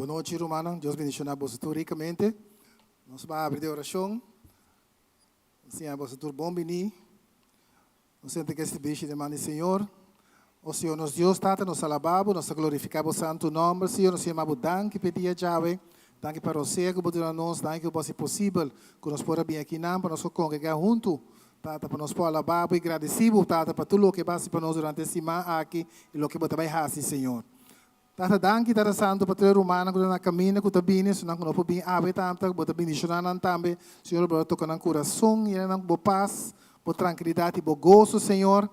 Bon nochi, rumannan. Dios bendiciona boso tur ricamente. Nos ba abri den oracion. Siña boso tur bon bini. Nos sente ke sirbishi den man di Señor. O Señor nos Dios, Tata, nos alaba Bo, nos ta glorifica Bo santu nomber, Señor. Nos yama Bo danki p'e dia djawe. Danki pa rosea ku Bo duna nos. Danki ku Bo hasi posibel ku nos por a bini akinan pa nos por kongrega huntu, Tata, pa nos por alaba Bo i gradisi Bo, Tata, pa tur loke Bo a hasi pa nos durante e siman aki i loke Bo ta bai hasi, Señor. Tata danki Tata Santo pa tur e rumannan ku ta na kaminda ku ta bini, esunnan ku no por bini awe tanta, bo ta bindishoná nan tambe, Señor, bo ta toka nan kurason, yena nan ku bo pas, bo trankilidat i bo goso, Señor.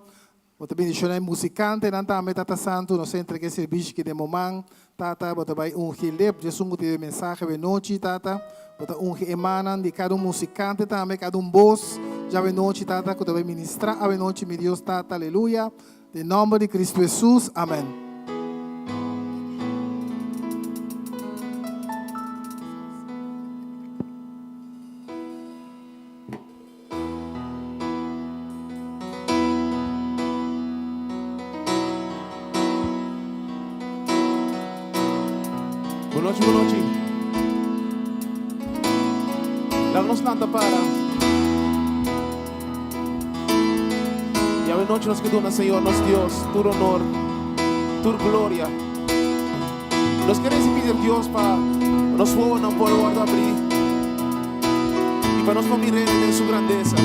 Bo ta bindishoná e musikantenan tambe, Tata Santo, nos ta entrega e sirbishi ki den bo man, Tata, bo ta bai ungi lep di esun ku ta yeba e mensahe awe nochi, Tata, bo ta ungi e mannan di kada un musikante tambe, kada un bos djawe nochi, Tata, ku ta bai ministrá awe nochi, mi Dios Tata, aleluya. Den nomber di Cristo Hesus, amen. Bon nochi, bon nochi. Laga nos lanta para. I awe nochi nos ke duna Señor nos Dios tur honor, tur gloria. Nos ke resibi den Dios pa nos wowonan por wòrdu abrí i pa nos por mir'El den Su grandesa.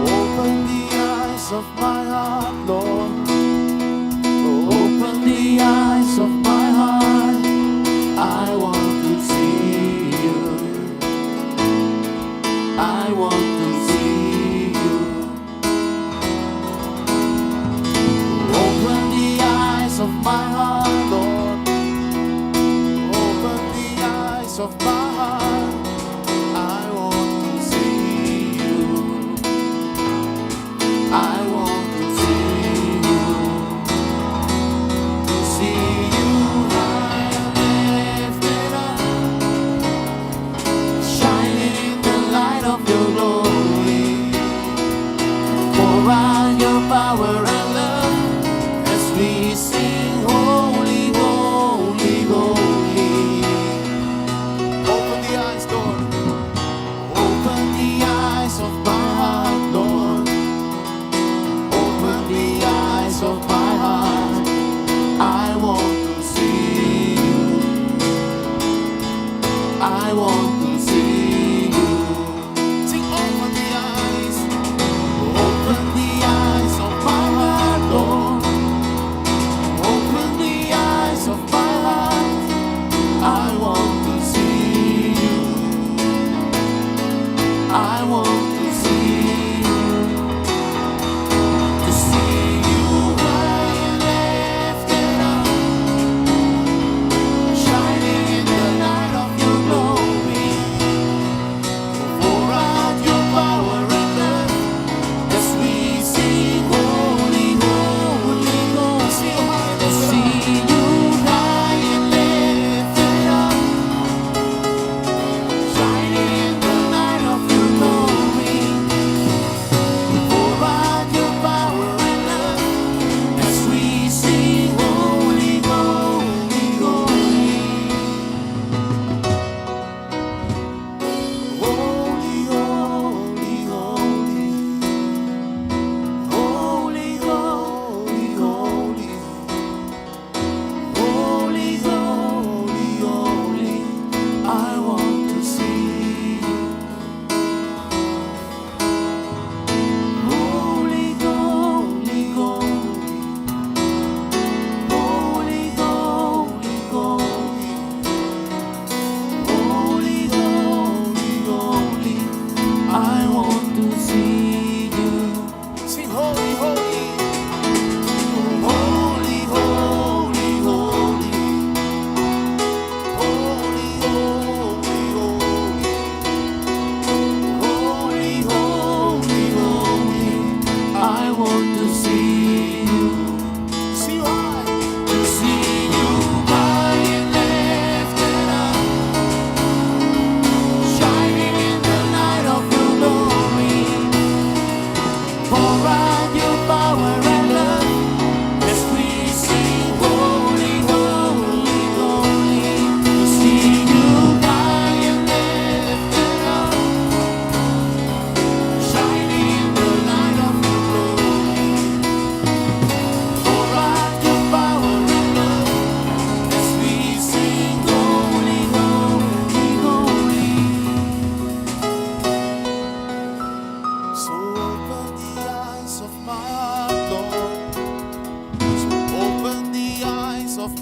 Open the eyes of my heart, Lord. Open the eyes of my heart. I want to see you. I want to see you. Open the eyes of my heart, Lord. Open the eyes of my heart. I want to see you. I want to see you. To see you high and lifted up, shining in the light of your glory. Pour out your power and love as we sing, Holy, holy, holy.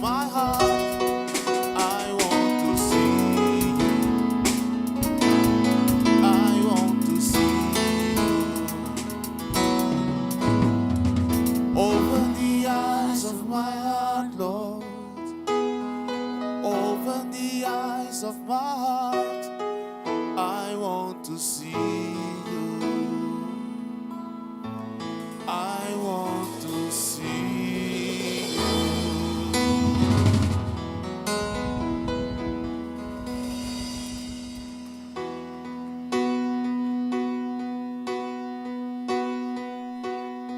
my heart, I want to see you. I want to see you. Open the eyes of my heart, Lord. Open the eyes of my heart. I want to see you. I want to see you.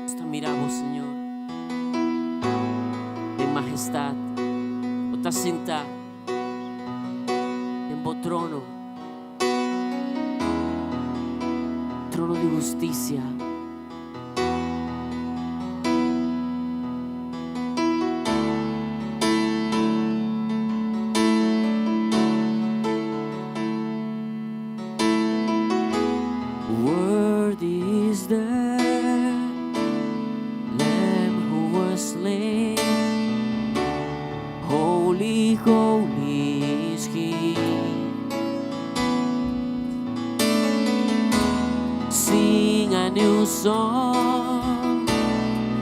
Nos ta mira bo, Señor, den mahestat. Bo ta sintá den bo trono. Trono di hustisia. Worthy is the Lamb who was slain. Holy, holy is He. Sing a new song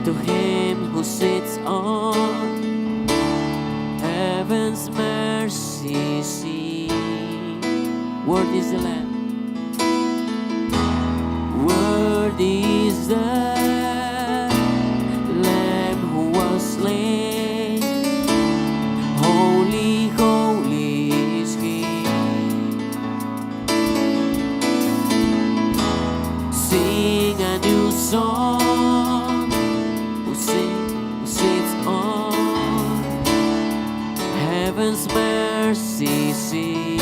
to Him who sits on heaven's mercy seat. Worthy is the Lamb. Worthy is the Lamb who was slain. Holy, holy is He. Sing a new song. Who sits on heaven's mercy seat.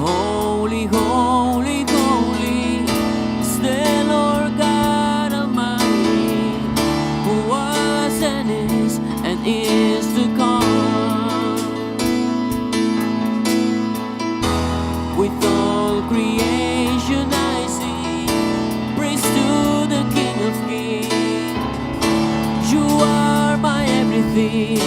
Holy, holy, holy is the Lord God Almighty, who was and is to come. With all creation I sing praise to the King of Kings. You are my everything.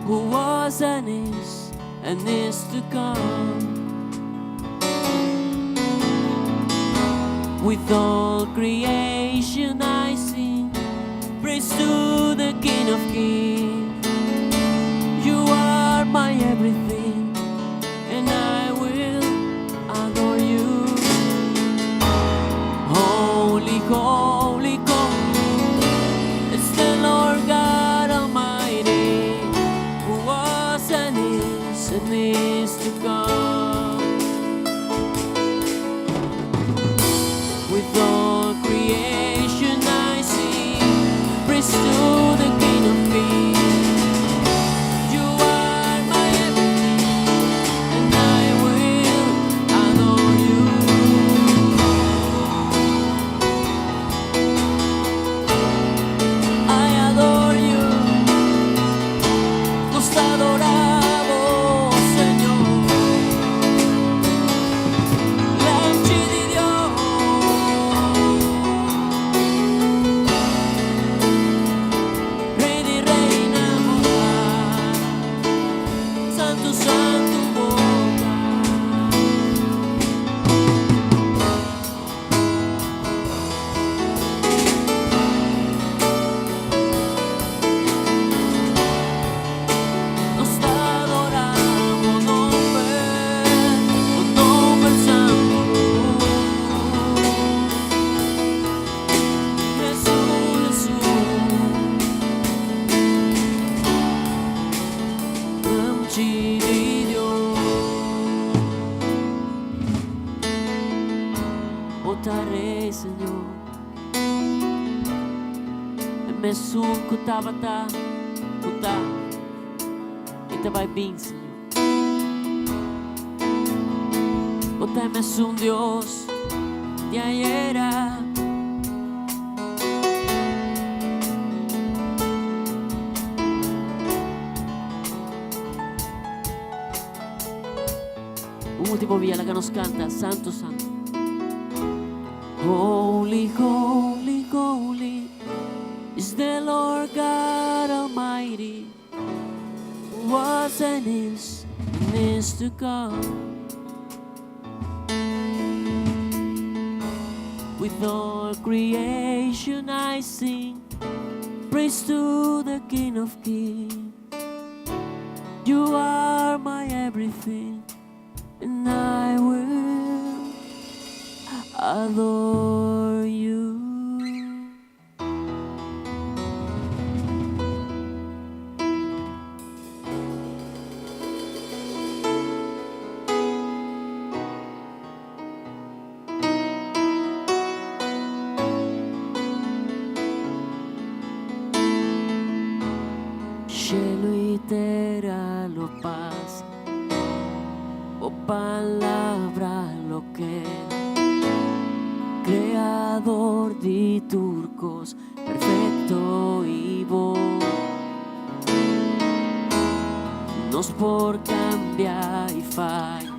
Who was and is and is to come. With all creation I sing praise to the King of Kings. You are my everything, and I will adore you. Holy, holy, holy is the Lord God Almighty, who was and is to come. With all creation I sing praise to the King of Kings. You are my everything, and I will adore you. I adore you. Nos adoramos, Señor. Lamchi di Dios. Rey di reina mortal, Santo, Santo boca. Nos adoramos, nombre, oh nombre santo. Jesús, Jesús. Lamchi di Dios. Otaré, Señor. Mesun ku tabata, ku ta, i ta bai bin, Señor. Bo ta e mesun Dios di ayera. Un último bia laga nos canta, Santo, Santo. Holy, holy, holy is the Lord God Almighty, who was and is and is to come. With all creation I sing praise to the King of Kings. You are my everything, and I will adore you. Shelu i tera lo pasa, bo palabra lo keda. Creador di tur cos, perfecto i bon. Nos por cambia i faya,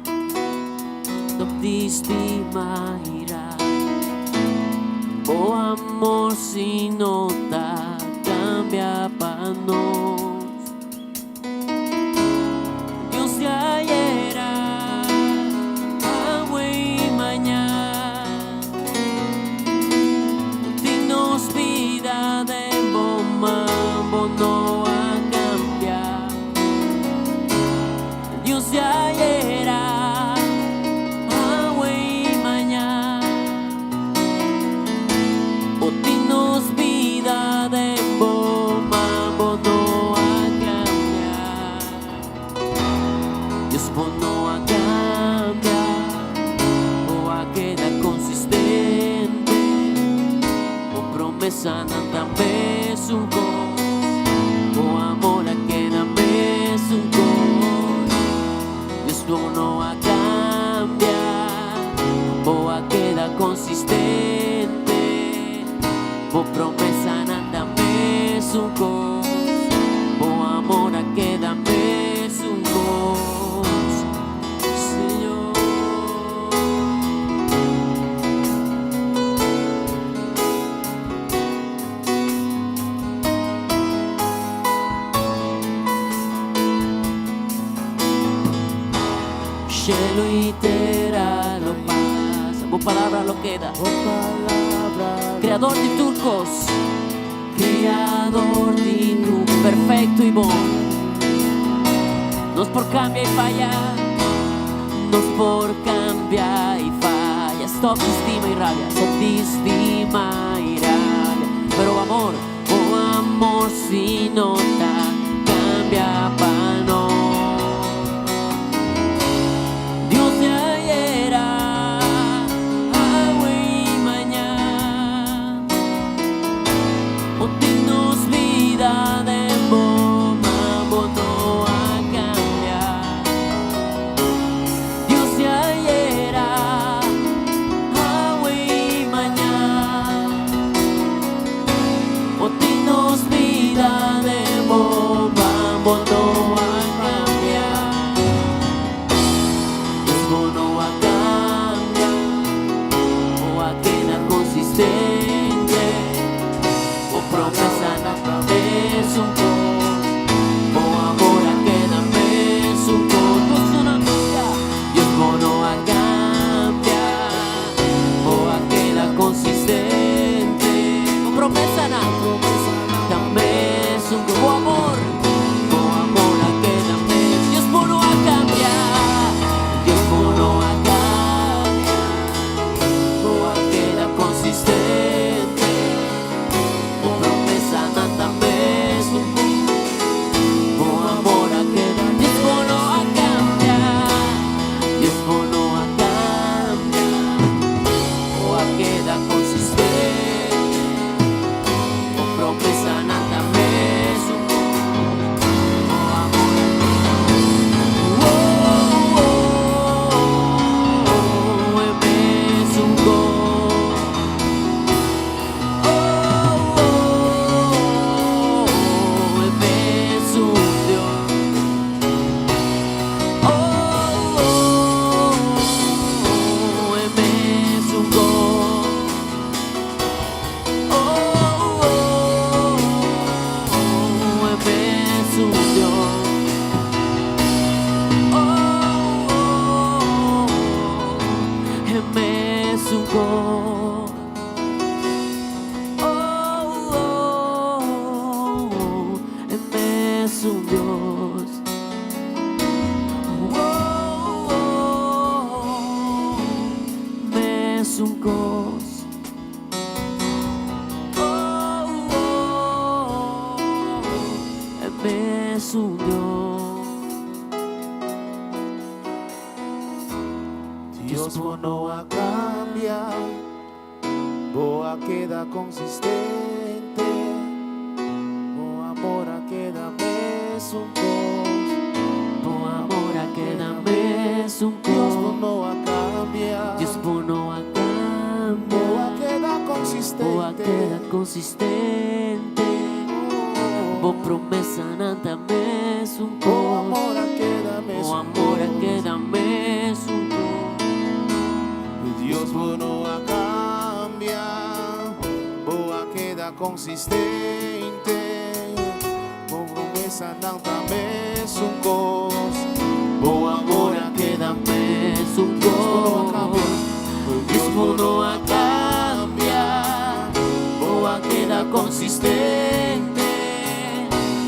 stop di stima i rabia. Bo amor si no ta cambia pa nos. Dios di ayera, awe i mañan. Bo tin nos bida den bo man, bo no a cambia. Dios di ayera, awe i mañan. Bo tin nos bida den bo man, bo no a cambia. Dios bo no a cambia, bo a keda consistente. Bo promesanan ta mesun cos, bo amor a keda mesun cos. Dios bo no a cambia, bo a keda consistente. Bo promesanan ta mesun cos, bo amor a keda mesun cos, Señor. Shelu i tera lo pasa, Bo palabra lo keda. Kreador di tur kos, Kreador di tur perfekto i bon. Nos por kambia i faya, nos por kambia i faya. Stop di stima i rabia, stop di stima i rabia. Pero amor, bo amor si no ta kambia pa nos. Dios di ayera, awe i mañan. Bo tin nos bida den bo man, bo no a kambia. Dios di ayera, awe i mañan. Bo tin nos bida den bo man, bo no a kambia. Dios bo no a kambia, bo a keda konsistente. Bo promesanan ta mesun kos, bo amor a keda mesun kos. Dios no a kambia, Dios bo no a kambia, bo a keda konsistente. Bo promesanan ta mesun kos, bo amor a keda mes. Dios bo no a kambia, Dios bo no a kambia, bo a keda konsistente. Bo promesanan ta mesun kos, bo amor a keda. Dios bo no a kambia, Dios bo no a kambia, bo a keda konsistente. Bo promesanan ta mesun kos, bo amor a keda. Oh, oh, oh, mesun kos. Oh, oh, oh, mesun Dios. Oh, oh, oh, mesun kos. Oh, oh, oh, mesun Dios. Oh, oh, oh, mesun kos. Oh, oh, oh, mesun Dios. Oh, oh, mesun kos. Oh, oh, mesun Dios. Dios bo no a kambia, bo a keda konsistente, bo amor a keda mesun kos. Bo amor a keda mesun Dios bo kos. no a kambia, Dios bo no a bo a kambia, keda bo a konsistente. keda konsistente. Bo promesanan ta mesun Bo kos. amor a keda Bo mesun amor a kos. keda mesun kos. Dios bo no a kambia, bo a keda konsistente, bo promesanan ta mesun kos, bo amor a keda Mesun Dios bo no a kambia, kos. Dios bo no a kambia, bo a keda konsistente.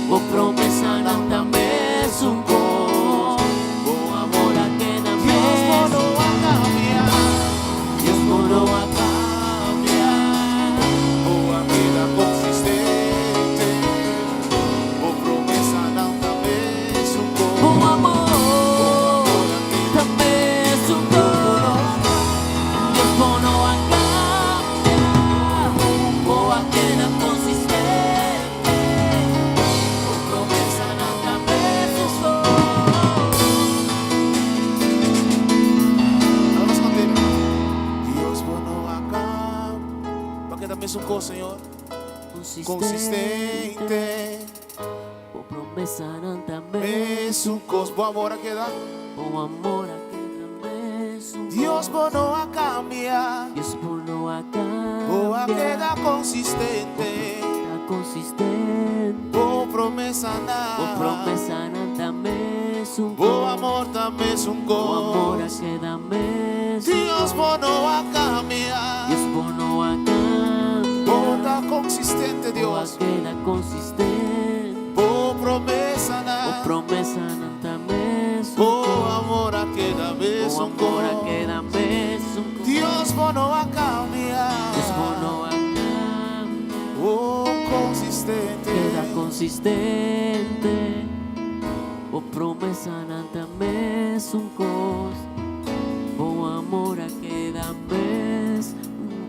Bo promesanan ta mesun kos, bo amor a keda Dios bo mesun. no a kambia, Dios bo no a kambia, bo a keda konsistente, bo promesanan ta mesun kos, bo amor ta mesun kos. Dios bo no a kambia, bo a keda konsistente. Bo promesanan ta mesun kos. Awor nos kant'é. Dios bo no a kambia, bo a keda mesun kos, Señor. Konsistente. Bo promesanan ta Mesun kos. Bo amor a keda. Bo amor a keda mesun Dios bo no a kambia. Dios bo no a Bo a kambia, keda konsistente. Ta konsistente. Bo promesanan. Bo promesanan ta mesun Bo amor amor ta mesun Bo amor a kos. keda mesun Dios bo kos. no a kambia. Dios bo no a kambia. Bo ta konsistente Bo a Dios. keda konsistente. Bo promesanan. Bo promesanan ta mesun Bo kos. amor a keda Bo mesun amor a kos. keda mesun kos. Dios bo no a kambia. Dios bo no a kambia. Oh, konsistente. Keda konsistente. Bo promesanan ta mesun kos. Bo amor a keda mesun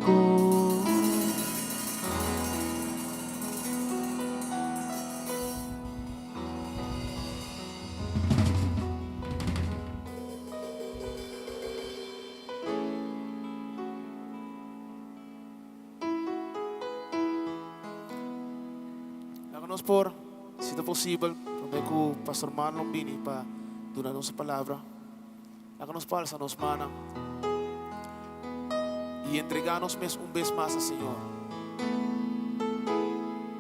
kos. Laga nos por, si ta posibel, promé ku Pastor Marlon bini pa duna nos e palabra, laga nos por alsa nos mannan i entregá nos mes un bes mas na Señor.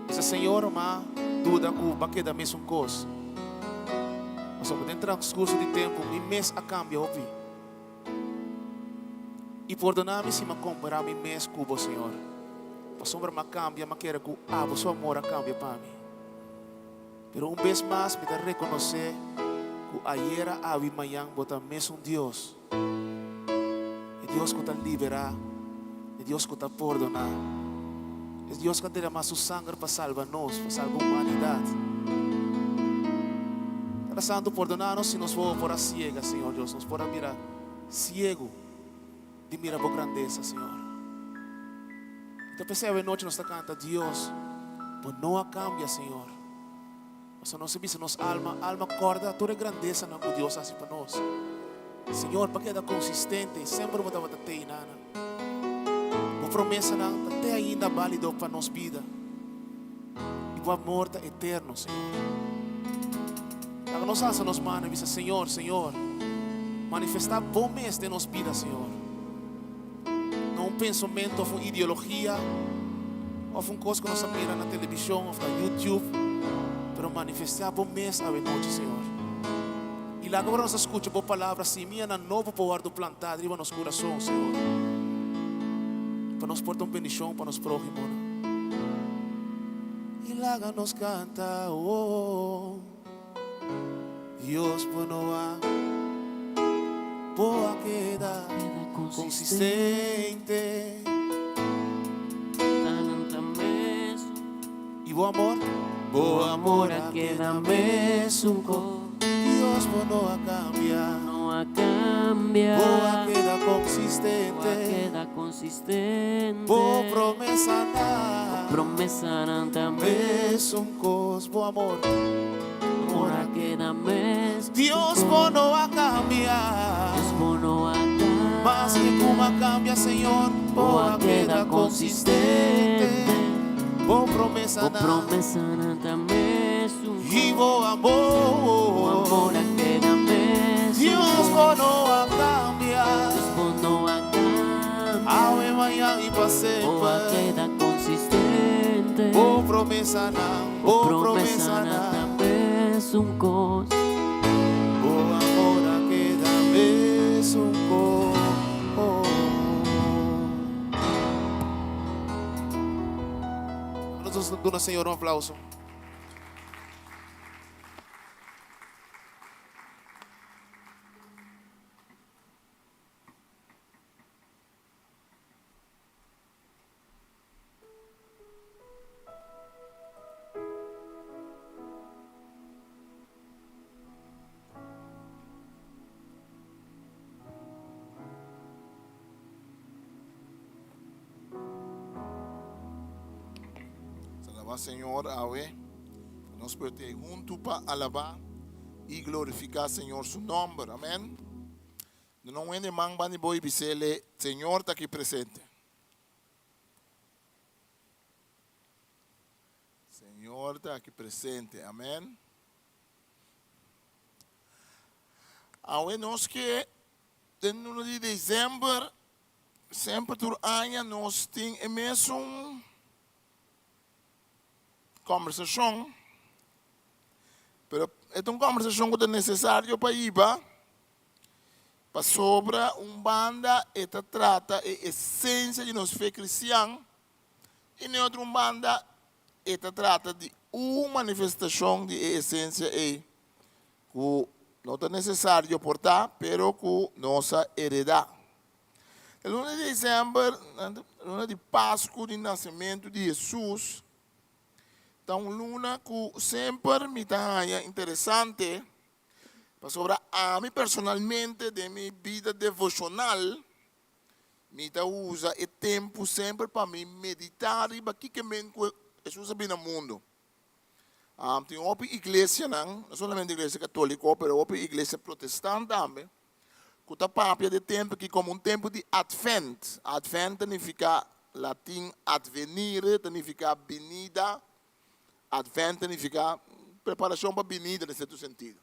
Bisa, Señor, m'a duda ku b'a keda mesun kos. Pasobra den transkurso di tempu mi mes a kambia hopi. I pordona mi si m'a kompará mi mes ku bo, Señor. Pasobra m'a kambia, m'a kere ku abo su amor a kambia pa mi. Pero un bes mas mi ta rekonosé ku ayera, awe i mañan bo ta mesun Dios. E Dios ku ta liberá, e Dios ku ta pordoná, e Dios ku a derama su sanger pa salba nos, pa salba humanidat. Tata Santu, pordoná nos si nos wowo por a siega, Señor Dios, nos por a bira siegu di mira bo grandesa, Señor. I ta p'esei awenochi nos ta kanta, Dios, bo no a kambia, Señor. Pasobra nos a bisa nos alma, Alma, kòrda tur e grandesanan ku Dios a hasi pa nos. Señor, pa keda konsistente i semper bo tabata tei na nan. Bo promesanan ta te ainda bálido pa nos bida, i bo amor ta eterno, Señor. Laga nos alsa nos mano i bisa, Señor, Señor, manifestá bo mes den nos bida, Señor. No un pensamentu òf un ideologia òf un kos ku nos a mira na televishon òf na YouTube, pero manifestá bo mes awenochi, Señor. I laga ora nos a skucha bo palabra, simianan nobo por wòrdu plantá riba nos kurason, Señor, pa nos por ta un bendishon pa nos próhimonan. I laga nos kanta, oh, Dios bo no a, bo a keda konsistente. I bo amor? Bo amor a keda mesun kos. Dios bo no a kambia. No a kambia. Bo a keda konsistente. Bo a keda konsistente. Bo promesanan. Bo promesanan ta mesun kos. Bo amor. Amor a keda mes. Dios bo no a kambia. Dios bo no a kambia. Maske ku a kambia Señor. Bo a keda konsistente. Bo promesanan. Bo promesanan ta mesun kos. I bo amor. Bo amor a keda mesun kos. Dios bo no a kambia. Dios bo no a kambia. Awe, mañan i pa semper. Bo a keda konsistente. Bo promesanan. Bo promesanan ta mesun kos. Bo amor a keda mesun kos. Nos duna Señor un aplauso. Alabá Señor awe. Nos por te huntu pa alabá i glorifiká Señor su nòmber. Amèn. Duna un hende man banda di bo i bis'é, Señor ta aki presente. Señor ta aki presente. Amèn. Awe nos ke den luna di december semper tur aña nos tin e mesun kombersashon, pero e ta un kombersashon ku ta nesesario pa hiba. Pasobra un banda e ta trata e esensia di nos fe kristian i na e otro un banda e ta trata di un manifestashon di e esensia ei ku no ta nesesario por ta, pero ku nos a heredá. E luna di desèmber, luna di Pasku di nasementu di Hesus, ta un luna ku semper mi ta haña interesante, pasobra ami personalmente den mi bida devoshonal, mi ta usa e tempu semper pa mi meditá riba kiko men ku Hesus a bini na mundu. Tin hopi iglesianan, no solamente iglesia katoliko, pero hopi iglesia protestant tambe, ku ta papia di e tempu aki komo un tempu di Advent. Advent ta nifiká latin advenire, ta nifiká binida. Advent ta nifiká preparashon pa binida den sierto sentido.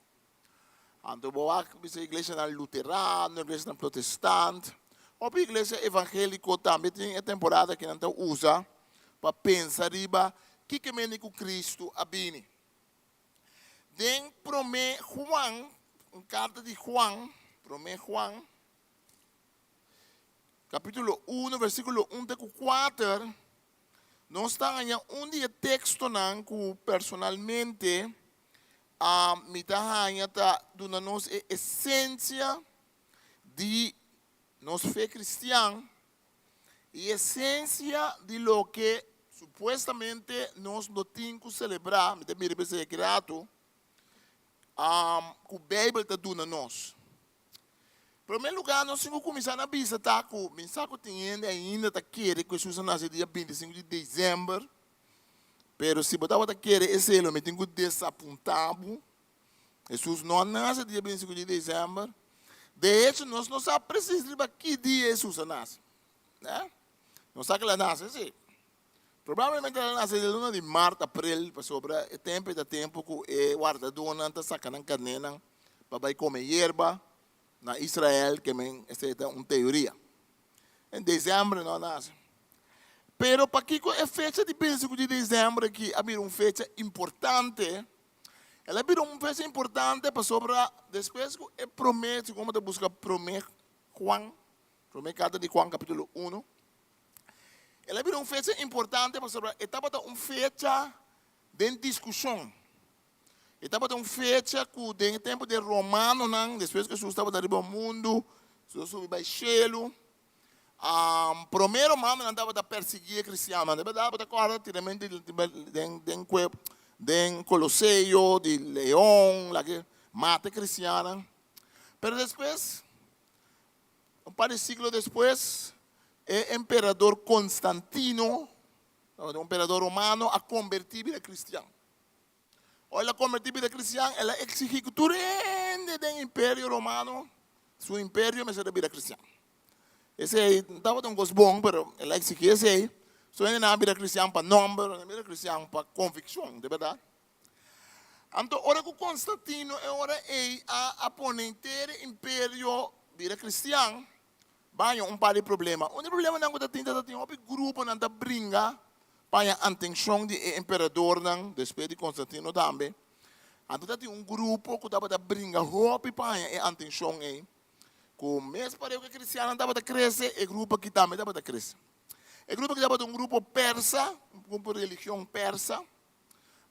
Anto bo wak bisa iglesianan luterano, iglesianan protestant, hopi iglesia evangéliko tambe tin e temporada ku nan ta usa pa pensa riba kiko mende ku Kristu a bini. Den Promé Juan, un karta di Juan, Promé Juan, kapítulo 1, versíkulo 1 te ku 4, nos ta haña un di e tekstonan ku personalmente a mi ta haña ta duna nos e esensia di nos fe kristian i esensia di loke supuestamente nos lo tin ku selebrá, mi ta mira p'esei aki ratu, ku Beibel ta duna nos. Promé lugá nos tin ku kuminsá na bisa ta ku mi sa ku tin hende ainda ta kere ku Hesus a nase dia 25 di desèmber, pero si bo tabata kere esei lo mi tin ku desapuntá bo. Hesus no a nase dia 25 di desèmber. De echo nos no sa presis riba ki dia Hesus a nase. Nos sa ku el a nase si. Probablemente el a nase den luna di mart, aprel, pasobra e tempu ei ta tempu ku e wardadónan ta saka nan karnénan pa bai kome yerba na Israel, ke men esei ta un teoria. Den desèmber no a nase. Pero pakiko e fecha di 25 di desèmber aki a bira un fecha importante? El a bira un fecha importante pasobra despues ku e promé, si komo ta buska promé Juan, promé karta di Juan kapítulo uno, El a bira un fecha importante pasobra e tabata un fecha den diskushon. E tabata un fecha ku den e tempu di e romanonan, despues ku Hesus tabata riba mundu, Hesus a subi bai shelu, promé romanonan tabata persiguí e kristiannan. Di bèrdat bo ta kòrda tiramentu den den den Koloseo di leon, laga mata e kristiannan. Pero despues Un par di siglo despues, e emperador Constantino, tabata un emperador romano, a kombertí bira kristian. Ora el a kombertí bira kristian, el a eksigí ku tur hende den imperio romano, su imperio, mester a bira kristian. Esei no tabata un kos bon, pero el a eksigí esei. Su hendenan a bira kristian pa nòmber, no a bira kristian pa konvikshon, di bèrdat. Anto ora ku Konstantino e ora ei a a pone henter e imperio bira kristian, baña un par di problema. Un di e problemanan ku ta tin ta ta tin hopi gruponan ta bringa pa haña antenshon di e emperadornan, despues di Konstantino tambe. Anto ta tin un grupo ku tabata bringa hopi pa haña e antenshon ei, ku mes pareu ku e kristiannan tabata krese, e grupo aki tambe tabata krese. E grupo aki tabata un grupo persa, un grupo di religion persa.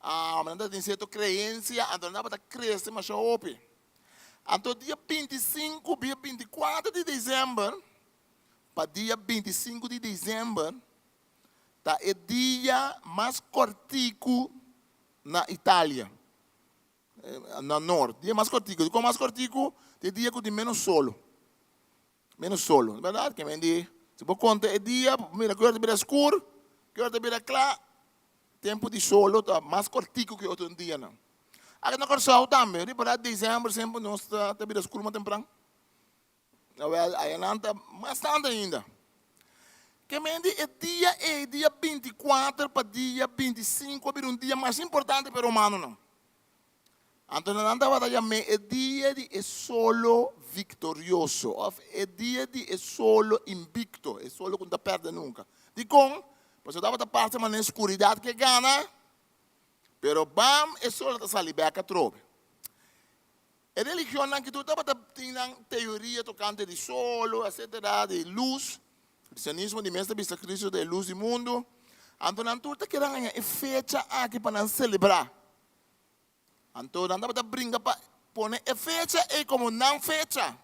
Nan ta tin sierto creencia, anto nan tabata crece masha hopi. Anto dia 25, dia 24 di december, pa dia 25 di december, ta e dia mas cortico na Italia, na nort. Dia mas cortico. Dicon mas cortico? Ta e dia cu tin menos solo. Menos solo, no berdad? Ke men di, si bo konta e dia, bo mira ki ora ta bira skur, ki ora ta bira kla, tempu di solo ta mas kortiku ku e otro dianan. Aki na Kòrsou tambe, riba desèmber semper nos ta bira skur mas tempran. Awèl, ayanan ta mas tantu ainda. Ke men di e dia ei, dia 24 pa dia 25 a bira un dia mas importante pa e romanonan. Anto nan tabata yam'é e dia di e solo viktorioso òf e dia di e solo invikto, e solo ku no ta pèrdè nunka. Dikon? Pasobra tabata parse manera skuridat ke gana, pero bam e solo ta sali bèk atrobe. E religionnan ki tur tabata tin nan teoria tokante di solo, etsetera, di lus. Kristianismo di mes ta bisa Kristu ta e lus di mundu. Anto nan tur ta kere haña e fecha aki pa nan selebrá. Anto nan tabata bringa pa pone e fecha ei komo nan fecha.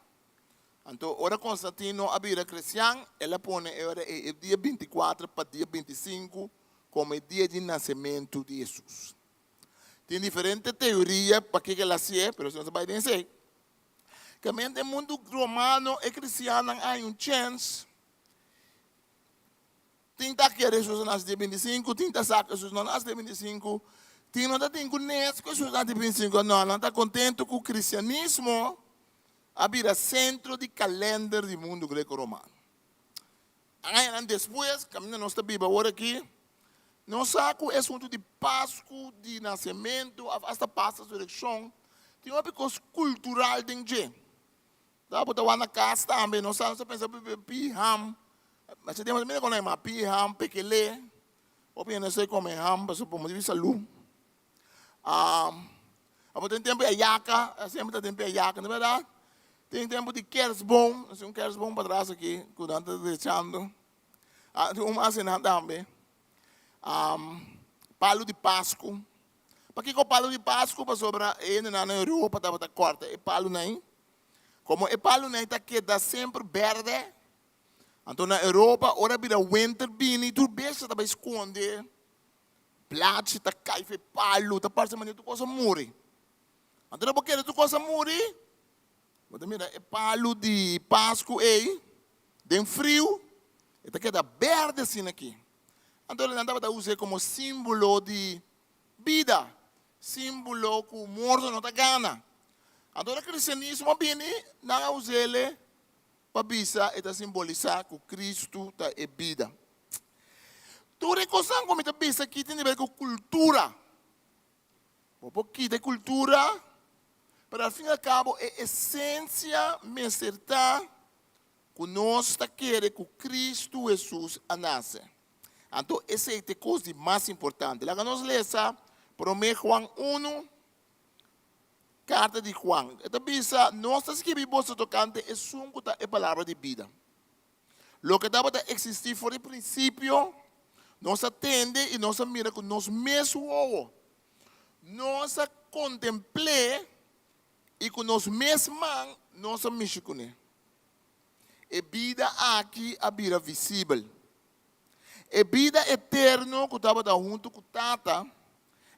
Anto ora Konstantino a bira kristian, el a pone e ora ei e dia 24 pa dia 25 komo e dia di nasementu di Hesus. Tin diferente teoria pakiko el a hasié, pero si nos a bai den esei. Kamente e mundu romano e kristiannan a haña un chèns. Tin ta kere Hesus a nase dia 25, tin ta sa ku Hesus no a nase dia 25, tin no ta tin ku nes ku Hesus a nase dia 25. No, nan ta kontentu ku kristianismo a bira sentro di kalènder di mundu greko-romano. Añanan despues, kaminda nos ta biba awor aki, nos sa ku e asuntu di Pasku, di nasementu, òf asta pas resurekshon, tin hopi kos kultural den dje. Ta bo ta wak na kas tambe, nos sa, nos ta pensa pi ham, masha tempu nos mira kon nan yama pi ham, pekele, hopi hende sa kome ham pasobra por motibu di salú. Abo tin tempu di ayaka, semper ta tempu di ayaka, no berdad? Tin tempu di kerstboom, nos tin un kerstboom patras aki ku nan ta drechando. Ah, tin un mas einan tambe. Palu di Pasku. Pakiko palu di Pasku? Pasobra e hendenan na Europa tabata kòrta e palunan ei. Komo e palunan ei ta keda semper bèrdè, anto na Europa ora bira winter bini tur bestia ta bai skonde. Blachi ta kai fe palu, ta parse manera tur kos a muri. Anto bo kere tur kos a muri, bo ta mira e palu di Pasku ei den friu, e ta keda berde asina aki. Anto nan tabata us'é komo símbolo di bida, símbolo ku morto no ta gana. Anto ora kristianismo a bini, nan a us'é pa bisa e ta simbolisá ku Kristu ta e bida. Tur e kosnan ku mi ta bisa aki tin di ber ku kultura. Bo por kita e kultura, pero al fin i al kabo e esensia mester ta ku nos ta kere ku Kristu Hesus a nase. Anto esei ta e kos di mas importante. Laga nos lesa Promé Juan unu, karta di Juan. E ta bisa, Nos ta skibi boso tokante esun ku ta e Palabra di bida. Loke tabata eksistí for di prinsipio, nos a tende i nos a mira ku nos mes wowo. Nos a kontempl'é i ku nos mes man nos a mishi kuné. E bida aki a bira visibel. E bida eterno ku tabata huntu ku Tata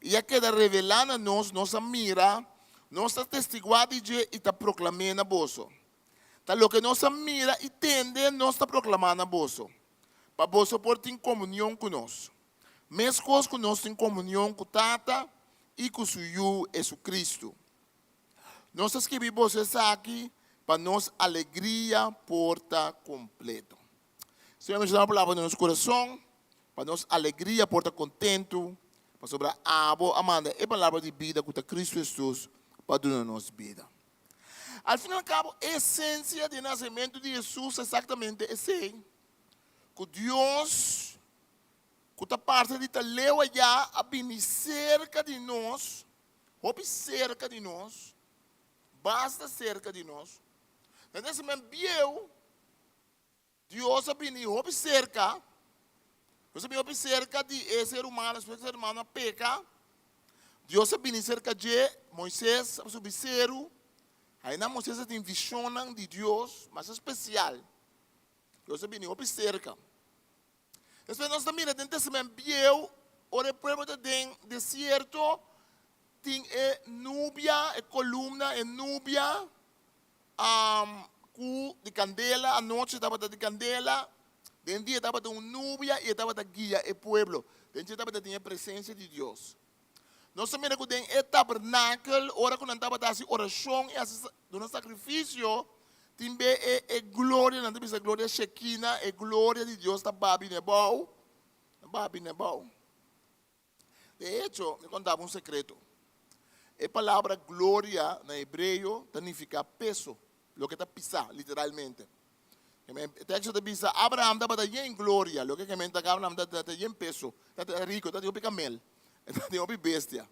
i a keda revelá na nos, nos a mira, nos ta testiguá di dje i ta proklam'é na boso. Ta loke nos a mira i tende nos ta proklamá na boso, pa boso por tin komunion ku nos, meskos ku nos tin komunion ku Tata i ku su Yu Hesukristu. Nos ta skibi boso esaki pa nos alegria por ta kompleto. Señor, nos ta duna palabra den nos kurason, pa nos alegria por ta kontentu, pasobra abo a manda e palabra di bida ku ta Kristu Hesus pa duna nos bida. Al fin al cabo, e esencia di e nacemento di Jesus ta exactamente esey, cu Dios, cu ta parce di ta leu allá, a bini cerca di nos, hopi cerca di nos, basta cerca di nos. Na Testament Bieu, Dios a bini hopi serka, Dios a bini hopi serka di e ser humano, despues e ser humano a peka, Dios a bini serka dje, Moises a subi seru, ainan Moises a tin vishonnan di Dios masha spesial. Dios a bini hopi serka. Despues nos ta mira den Testament Bieu, ora e pueblo ta den desierto, tin e nubia, e kolumna, e nubia, Ku di kandela, anochi tabata di kandela, den dia tabata un nubia i e tabata guia e pueblo. Den dje tabata tin e presensia di Dios. Nos ta mira ku den e tabernakel, ora ku nan tabata hasi orashon i hasi duna sakrifisio, tin be e e gloria, nan ta bisa gloria shekina, e gloria di Dios ta babi n'e bou, ta babi n'e bou. De echo, mi konta bo un sekreto. E palabra gloria na hebreo ta nifiká peso, loke ta pisá, literalmente. E teksto ta bisa, Abraham tabata yen gloria, loke ke menta ku Abraham tabata yen peso, tabata riku, tabatin hopi kamel, tabatin hopi bestia.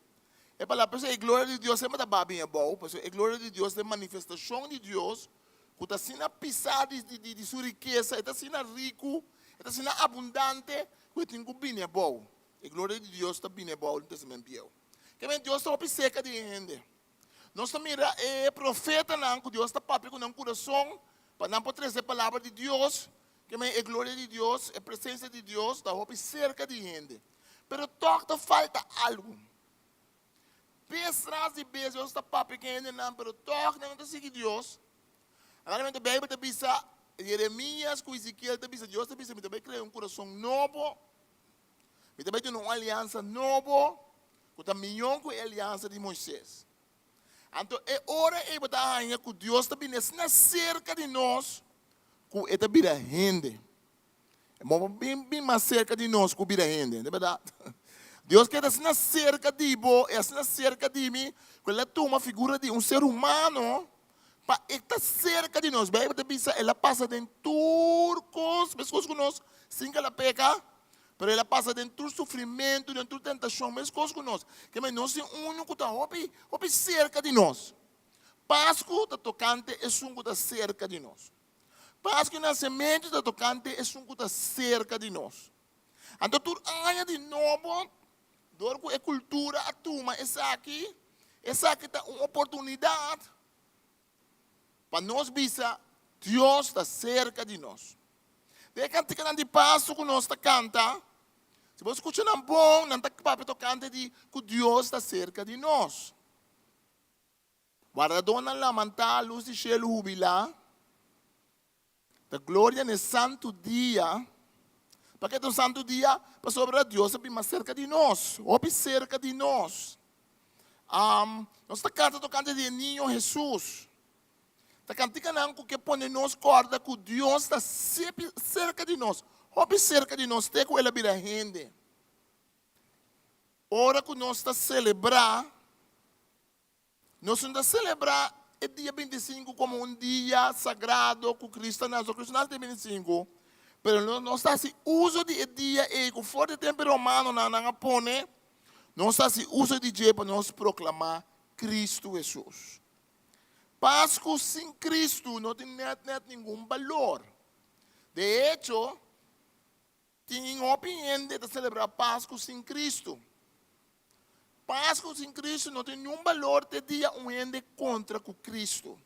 E palabra, p'esei e gloria di Dios semper ta baha bin abou, pasobra e gloria di Dios ta e manifestashon di Dios ku ta asina pisá di di di su rikesa, e ta asina riku, e ta asina abundante ku e tin ku bini abou. E gloria di Dios ta bini abou den Testament Bieu. Ke men Dios ta hopi serka di e hende. Nos ta mira e profetanan ku Dios ta papia ku nan kurason pa nan por trese e palabra di Dios. Ke men e gloria di Dios, e presensia di Dios ta hopi serka di hende. Pero tòg ta falta algu. Bes tras di bes Dios ta papia ku e hendenan, pero tòg nan no ta sigui Dios. Realmente Beibel ta bisa, Jeremias ku Ezekiel ta bisa, Dios ta bisa, mi ta bai krea un kurason nobo, mi ta bai duna un aliansa nobo ku ta mihó ku e aliansa di Moises. Anto e ora ei bo ta haña ku Dios ta bini asina serka di nos ku e ta bira hende. Bo por bin bin mas serka di nos ku bira hende, di bèrdat. Dios keda asina serka di bo i asina serka di mi ku el a tuma figura di un ser humano pa e ta serka di nos. Beibel ta bisa el a pasa den tur kos meskos ku nos sin ku el a peka, pero el a pasa den tur sufrimentu, den tur tentashon meskos ku nos. Keme nos tin unu ku ta hopi hopi serka di nos. Pasku ta tokante esun ku ta serka di nos. Pasku i nasementu ta tokante esun ku ta serka di nos. Anto tur aña di nobo, dor ku e kultura a tuma esaki, esaki ta un oportunidat pa nos bisa Dios ta serka di nos. Den e kantikanan di Pasku ku nos ta kanta, si bo skucha nan bon, nan ta papia tokante di ku Dios ta serka di nos. Wardadónan lamantá, lus di shelu hubilá, Ta gloria n'e santu dia. Pak'e ta un santu dia? Pasobra Dios a bin mas serka di nos, hopi serka di nos. Nos ta kanta tokante di e niño Hesus. Ta kantikanan ku ke pone nos kòrda ku Dios ta serka di nos, hopi serka di nos te ku el a bira hende. Ora ku nos ta selebrá. Nos no ta selebrá e dia 25 komo un dia sagrado ku Kristu a nase. Kristu nase dia 25, pero nos ta hasi uso di e dia ei ku for di tempu e romanonan nan a pone, nos ta hasi uso di dje pa nos proklamá Kristu Hesus. Pasku sin Kristu no tin nèt nèt ningun balor. De echo, Tin hopi hende ta selebrá Pasku sin Kristu. Pasku sin Kristu no tin niun balor te dia un hende kontra ku Kristu.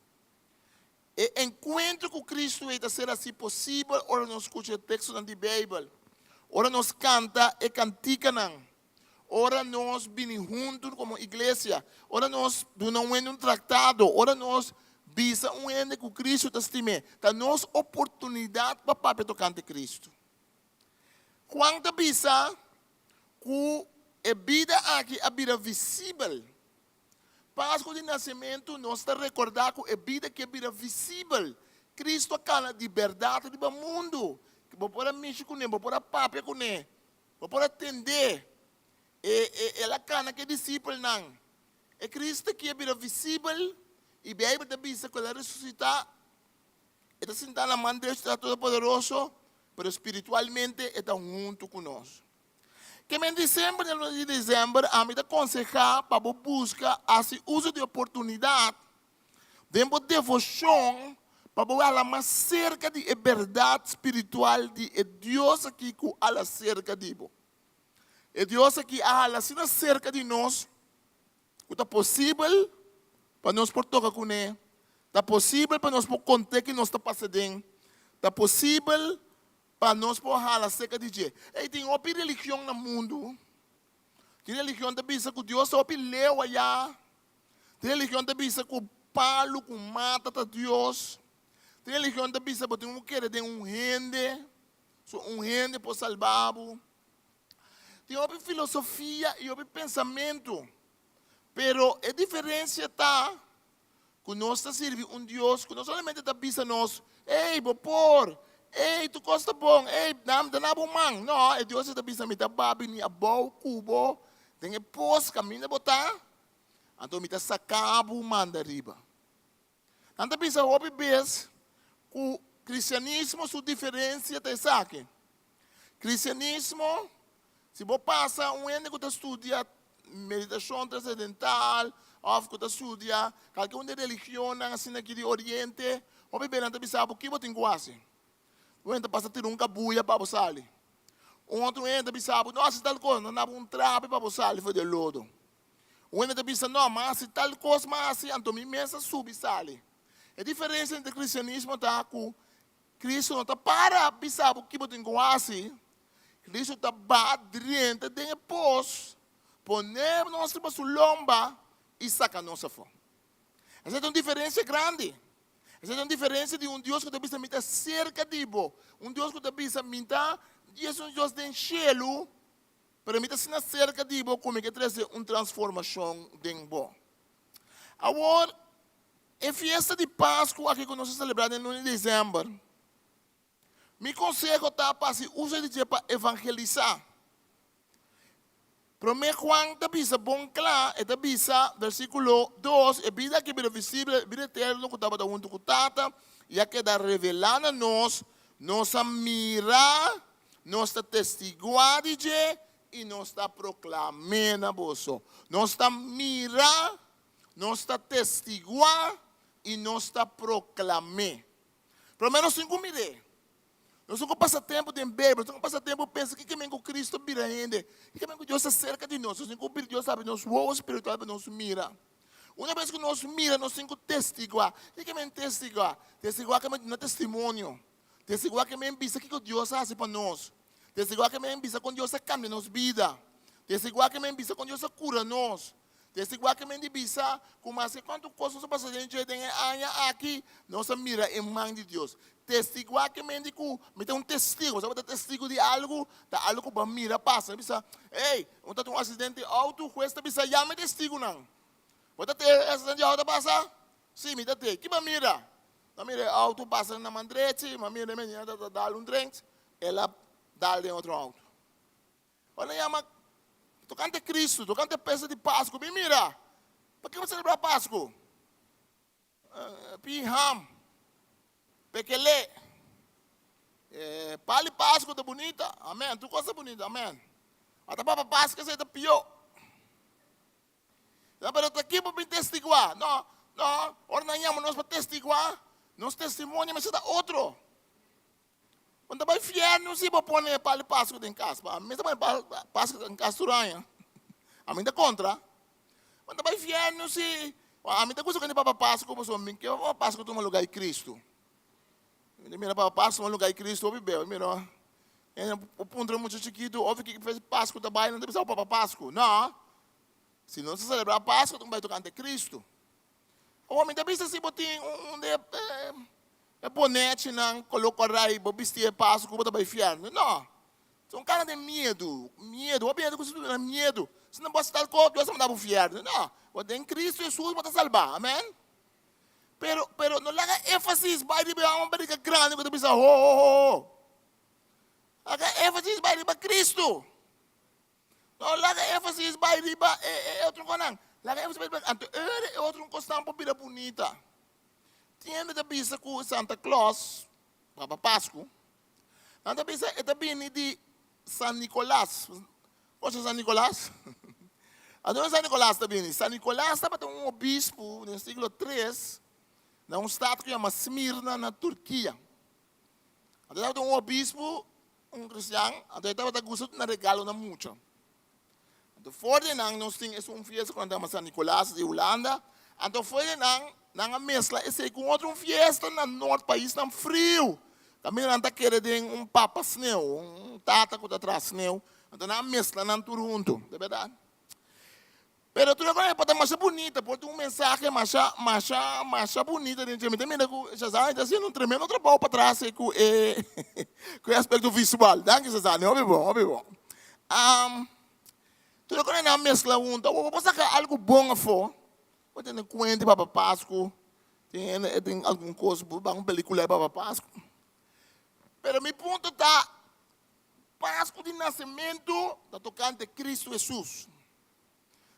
E enkuentro ku Kristu ei ta ser hasi posibel ora nos skucha e tekstonan di Beibel, ora nos kanta e kantikanan, ora nos bini huntu komo iglesia, ora nos duna un hende un traktado, ora nos bisa un hende ku Kristu ta stim'é. Ta nos oportunidat pa papia tokante Kristu. Juan ta bisa ku e bida aki a bira visibel. Pasku di Nasementu nos ta rekordá ku e bida aki a bira visibel. Kristu a kana di bèrdat riba mundu. Bo por a mishi kuné, bo por a papia kuné, bo por a tend'é. E, e, el a kana ku e disipelnan. E Kristu aki a bira visibel i Beibel ta bisa ku el a resusitá. E ta sintá na man derecho di Tata Todopoderoso, pero spiritualmente e ta huntu ku nos. Ke men disember, den luna di disember, ami ta konsehá pa bo buska hasi uso di oportunidat den bo devoshon pa bo hala mas serka di e bèrdat spiritual di e Dios aki ku hala serka di bo. E Dios aki a hala asina serka di nos ku ta posibel pa nos por toka kuné, ta posibel pa nos por kont'é ki nos ta pasa den, ta posibel pa nos por hala serka di dje. Ey, tin hopi religion na mundu. Tin religion ta bisa ku Dios ta hopi leu ayá. Tin religion ta bisa ku palu ku mata ta Dios. Tin religion ta bisa bo tin ku kere den un hende, so un hende por salba bo. Tin hopi filosofia i hopi pensamentu, pero e diferensia ta ku nos ta sirbi un Dios ku no solamente ta bisa nos, Ey, bo por! Ey, tur kos ta bon! Ey, dam, dana bo man! No, e Dios ei ta bisa, Mi ta ba bini abou ku bo den e pos kaminda bo ta, anto mi ta saka bo manda riba. Nan ta bisa hopi bes ku kristianismo su diferensia ta esaki. Kristianismo, si bo pasa un hende ku ta studia meditashon transendental òf ku ta studia kalke un di e religionnan asina aki di oriente, hopi bes nan ta bisa bo ki bo tin ku hasi. Un hende ta pasa tira un kabuya pa bo sali. Un otro hende ta bisa bo, no hasi tal kos, nan dabo un trapi pa bo sali for di e lodo. Un hende ta bisa, no, mi a hasi tal kos, mi a hasi, anto mi mes a subi sali. E diferensia entre kristianismo ta ku Kristu no ta para bisa bo ki bo tin ku hasi, Kristu ta baha drenta den e pos, pone nos riba su lomba i saka nos afó. Esei ta un diferensia grandi. Esei ta un diferensia di un Dios ku ta bisa mi ta serka di bo, un Dios ku ta bisa mi ta es un Dios den shelu, pero mi ta asina serka di bo ku mi ke trese un transformashon den bo. Awor, e fiesta di Pasku aki ku nos a selebrá den luna di desèmber, mi konseho ta pa hasi uso di dje pa evangelisá. Promé Juan ta bisa bon kla, e ta bisa, versíkulo dos, E bida aki bira visibel, e bida eterno ku tabata huntu ku Tata i a keda revelá na nos, nos a mira, nos ta testiguá di dje i nos ta proklam'é na boso. Nos ta mira, nos ta testiguá i nos ta proklam'é. Promé nos tin ku mir'é. Nos tin ku pasa tempu den Beibel, nos tin ku pasa tempu pensa kiko men ku Kristu bira hende, kiko men ku Dios ta serka di nos. Nos tin ku pidi Dios habri nos wowo spiritual pa nos mira. Una bes ku nos mira, nos tin ku testiguá. Kiko men testiguá? Testiguá ke men duna testimonio. Testiguá ke men bisa kiko Dios a hasi pa nos. Testiguá ke men bisa kon Dios a kambia nos bida. Testiguá ke men bisa kon Dios a kura nos. Testiguá ke men di bisa ku maske kuantu kos nos a pasa den dje den e aña aki, nos a mira e man di Dios. Testiguá ke men di ku mi ta un testigu. Bo sa bo ta testigu di algu? Ta algu ku bo a mira pasa. Mi bisa, Ey, un ta tin un asidente di outo, hues ta bisa, Yama e testigunan. Bo ta te e asidente di outo a pasa? Sí, mi ta te. Ki bo a mira? Mi a mira e outo pasa na man drechi, mi a mira e menina ta dal un drinks, el a dal den otro outo. Ora nan yama tokante Kristu, tokante pesta di Pasku, bin mira, pa ke bo selebrá Pasku? Pii ham, pekele, pal di Pasku ta bunita, amen, tur kos ta bunita, amen. Ata papa Pasku esei ta pió. No, pero ta ki bo bin testiguá? No, no, ora nan yama nos pa testiguá, nos testimonio mester ta otro. Bo no ta bai fièrnu si bo pone e pal di Pasku den kas. Pa ami ta pone pal di Pasku den kas tur aña. Ami ta kontra. Bo no ta bai fièrnu si, ami ta gusta ku hende papa Pasku pasobra mi ke pa papa Pasku tuma lugá di Kristu. Mi ta mira papa Pasku tuma lugá di Kristu hopi beu. Mi mira, hende por puntra mucha chikitu of kiko Pasku ta bai, nan ta bisa papa Pasku. No, si nos ta selebrá Pasku ta bai tokante Kristu. Awor mi ta bisa si bo tin un di e bonechinan koló kòrá i bo bisti e paso ku bo ta bai fièrnu. No. Ta un kara den miedu, miedu. Hopi hende ku sa tene miedu. Si no bo hasi tal kos, Dios ta manda bo fièrnu. No. Bo den Kristu Hesus bo ta salbá. Amèn. Pero, pero no laga énfasis bai riba e hòmber barika grandi ku ta bisa ho, ho, ho, ho. Laga énfasis bai riba Kristu. No laga énfasis bai riba e e otro kosnan. Laga énfasis bai riba anto ora e otro kosnan por bira bunita. Tin hende ta bisa ku Santa Claus, Papa Pasku, nan ta bisa e ta bini di San Nicolas. Konoce San Nicolas? Anto unda San Nicolas ta bini? San Nicolas tabata un obispu den siglo tres na un stat ku yama Smirna na Turkia. Anto tabata un obispu Un cristian, anto e tabata gusta duna regalo na mucha. Anto for di nan nos tin esun fiesta ku nan ta yama San Nicolas di Hulanda. Anto for di nan, nan a mescla esei ku un otro fiesta na nort, paisnan friu. Kaminda nan ta kere den un papa sneu, un tata ku ta traha sneu. Anto nan a mescla nan tur huntu, ta berdad. Pero tur e cosa por ta masha bunita, por tin un mensahe masha, masha, masha bunita den dje. Mi ta mira cu Shazani ta haciendo un tremendo trabou patras ei cu e, cu e aspecto visual. Danki Shazani, hopi bon, hopi bon. Um, tur e cosa nan mezcla hunto. Awor bo por saca algo bon afo. Bo tene cuenta di Papa Pascu, tin hende e tin algun cos, bo ban un pelicula di Papa Pascu. Pero mi punto ta, Pascu di nacementu ta tocante Cristo Jesus.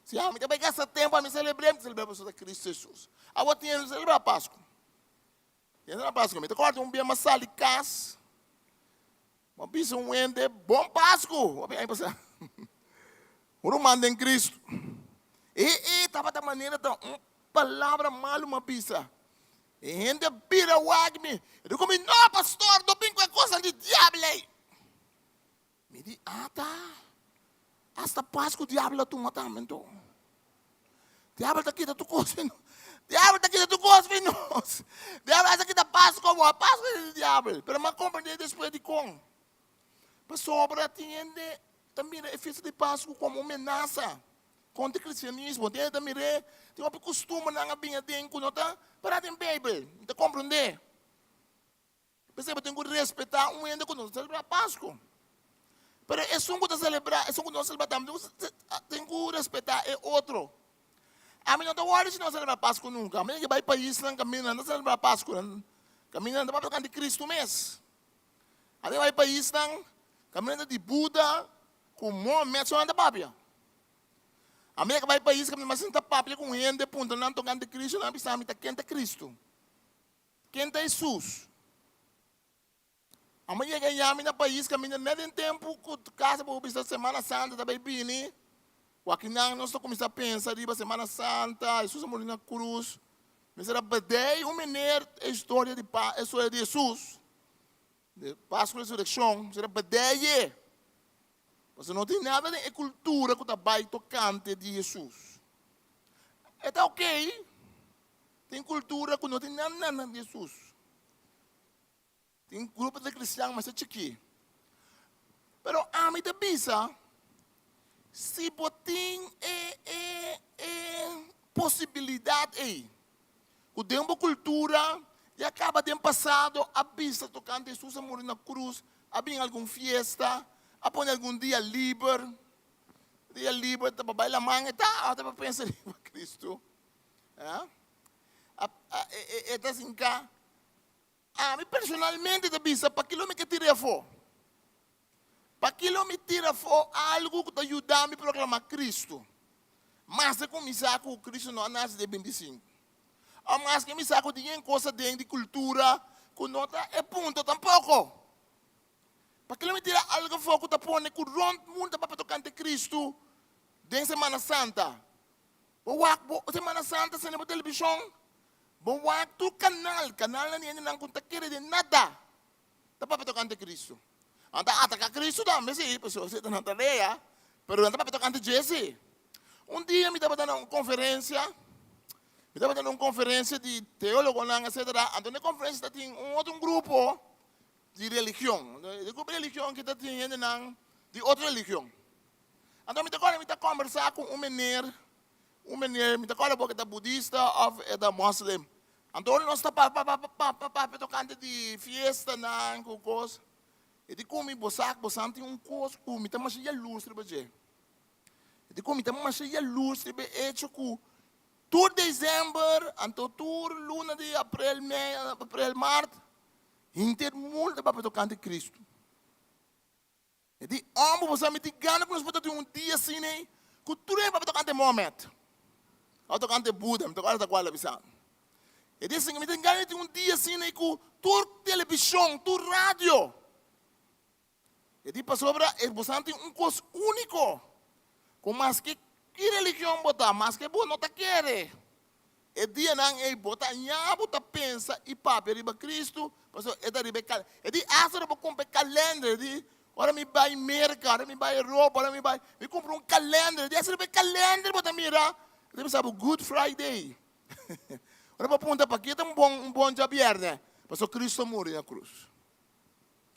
Si ami ta bai gasta tempu ami selebr'é, mi ta selebr'é pasobra ta Cristo Jesus. Awor tin hende selebrá Pasku. Tin hende selebrá Pasku. Mi ta kòrda un bia mi a sali kas, mi a bisa un hende, Bon Pasku! Hopi aña pasá. Un ruman den Cristo. E e tabata manera ta un palabra malu m'a bisa. E hende a bira wak mi. E di ku mi, No, pastor, no bin ku e kosnan di diabel ei. Mi di, Ata, hasta pas ku diabel a tuma tambe anto. Diabel ta kita tur kos fi nos. Diabel ta kita tur kos fi nos. Diabel hasta kita Pasko bo. Pasko ta di diabel. Pero m'a komprendé despues dikon. Pasobra tin hende ta mira e fiesta di Pasku komo un menasa kontra kristianismo. Tin hende ta mir'é, tin hopi kustumbernan a bin aden ku no ta pará den Beibel. Mi ta komprendé. P'esei bo tin ku respetá un hende ku no ta selebrá Pasku. Pero esun ku ta selebrá, esun ku no ta selebrá tambe tin ku respetá e otro. Ami no ta wòrdu si no selebrá Pasku nunka. Ami ke bai paisnan kaminda nan ta selebrá Pasku, kaminda nan ta papia tokante Kristu mes. Ami bai paisnan kaminda di Buda ku Mohamed so nan ta papia. Ami ke bai pais kaminda mas nan ta papia ku hende puntra nan tokante Kristu nan a bisa mi ta ken ta Kristu? Ken ta Hesus? Ami a yega yami na pais kaminda net den tempu ku kasa bo bisa Semana Santa ta bai bini wakinan nos ta kuminsá pensa riba Semana Santa, Hesus a muri na krus. Mester a bedei un meneer e historia di pa e historia di Hesus. Di Pasku Resurekshon, mester a bedei. Pasobra no tin nada den e kultura ku ta bai tokante di Hesus. E ta okey, tin kultura ku no tin nada nada di Hesus. Tin grupo di kristian masha chikí. Pero ami ta bisa, si bo tin e e e posibilidat ei, ku den bo kultura ya kaba den pasado a bisa tokante Hesus a muri na krus, a bin algun fiesta, a pone algun dia liber, dia liber ta pa bai laman e ta, ta pa pensa riba Kristu. E ta sinka. Ami personalmente ta bisa pakilo mi ke tira afó? Pakilo mi tira afó algu ku ta yuda mi proklamá Kristu? Maske ku mi sa ku Kristu no a nase den 25. Òf maske mi sa ku tin yen kos aden di kultura ku no ta e punto tampoko. Pakilo mi tira algu afó ku ta pone ku rònt mundu ta papia tokante Kristu den Semana Santa? Bo wak bo Semana Santa sende bo televishon, bo wak tur kanal, kanalnan di hendenan ku no ta kere den nada ta papia tokante Kristu. Nan ta ataka Kristu tambe si, pasobra esei ta nan tarea, pero nan ta papia tokante dje si. Un dia mi tabata na un konferensia, mi tabata na un konferensia di teologonan etsetera, anto na e konferensia ta tin un otro grupo di religion, e grupo di religion aki ta tin hendenan di otro religion. Anto mi ta kòrda mi ta kòmbersá ku un meneer, un meneer, mi ta kòrda bo ke ta budista òf e ta mòslem. Anto ora nos ta papia, papia, papia, papia tokante di fiestanan ku kos, e di ku mi, bo sa, bo sa tin un kos ku mi ta masha yalurs riba dje. E di ku mi ta masha yalurs riba e echo ku tur desèmber, anto tur luna di aprel, mei, aprel, mart, henter mundu ta papia tokante Kristu. E di, Homber, bo sa mi tin gana ku nos por ta tin un dia asina ei, ku tur hende papia tokante Mohamed, òf tokante Buda, mi ta kòrda ta kual a bisa. E di asin, mi tin gana di tin un dia asina ei ku tur televishon, tur radio. E di, pasobra e bosan tin un kos úniko, ku maske ki religion bo ta, maske bo no ta kere, E dianan ei bo ta ña bo ta pensa i papia riba Cristo, pasobra e ta riba e kal. E di asta ora bo kumpra e kalender, e di ora mi bai Merka, ora mi bai Europa, ora mi bai, mi kumpra un kalender, e di asta riba e kalender bo ta mira, e ta bisa bo Good Friday. Ora bo puntra pakia ta un bon un bon djabièrnè, pasobra Cristo a muri na krus.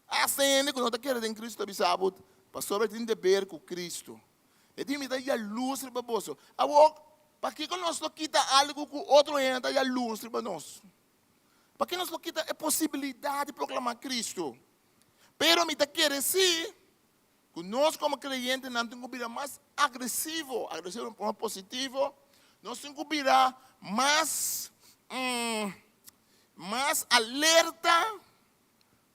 Asta hende ku no ta kere den Cristo ta bisa bo, pasobra e tin deber ku Cristo. E di mi ta yalurs riba boso. Awor, pakiko nos lo kita algu ku otro hende ta yalurs riba nos? Pakiko nos lo kita e posibilidat di proklamá Cristo? Pero mi ta kere sí ku nos komo kreyentenan tin ku bira mas agresivo, agresivo den forma positivo, nos tin ku bira mas, mas alerta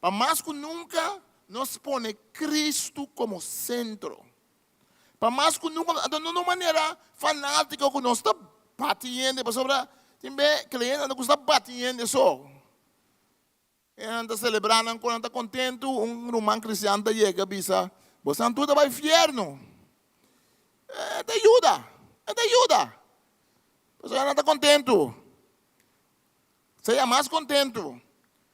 Pa mas ku nunka nos pone Kristu komo sentro. Pa mas ku nunka, anto no na un manera fanátiko ku nos ta bati hende, pasobra tin be kreyentenan ta gusta bati hende so. E nan ta selebrá nan ku nan ta kontentu, un ruman kristian ta yega bisa, Bosan tur ta bai fièrnu. E ta yuda, e ta yuda. Pasobra nan ta kontentu. Sea mas kontentu.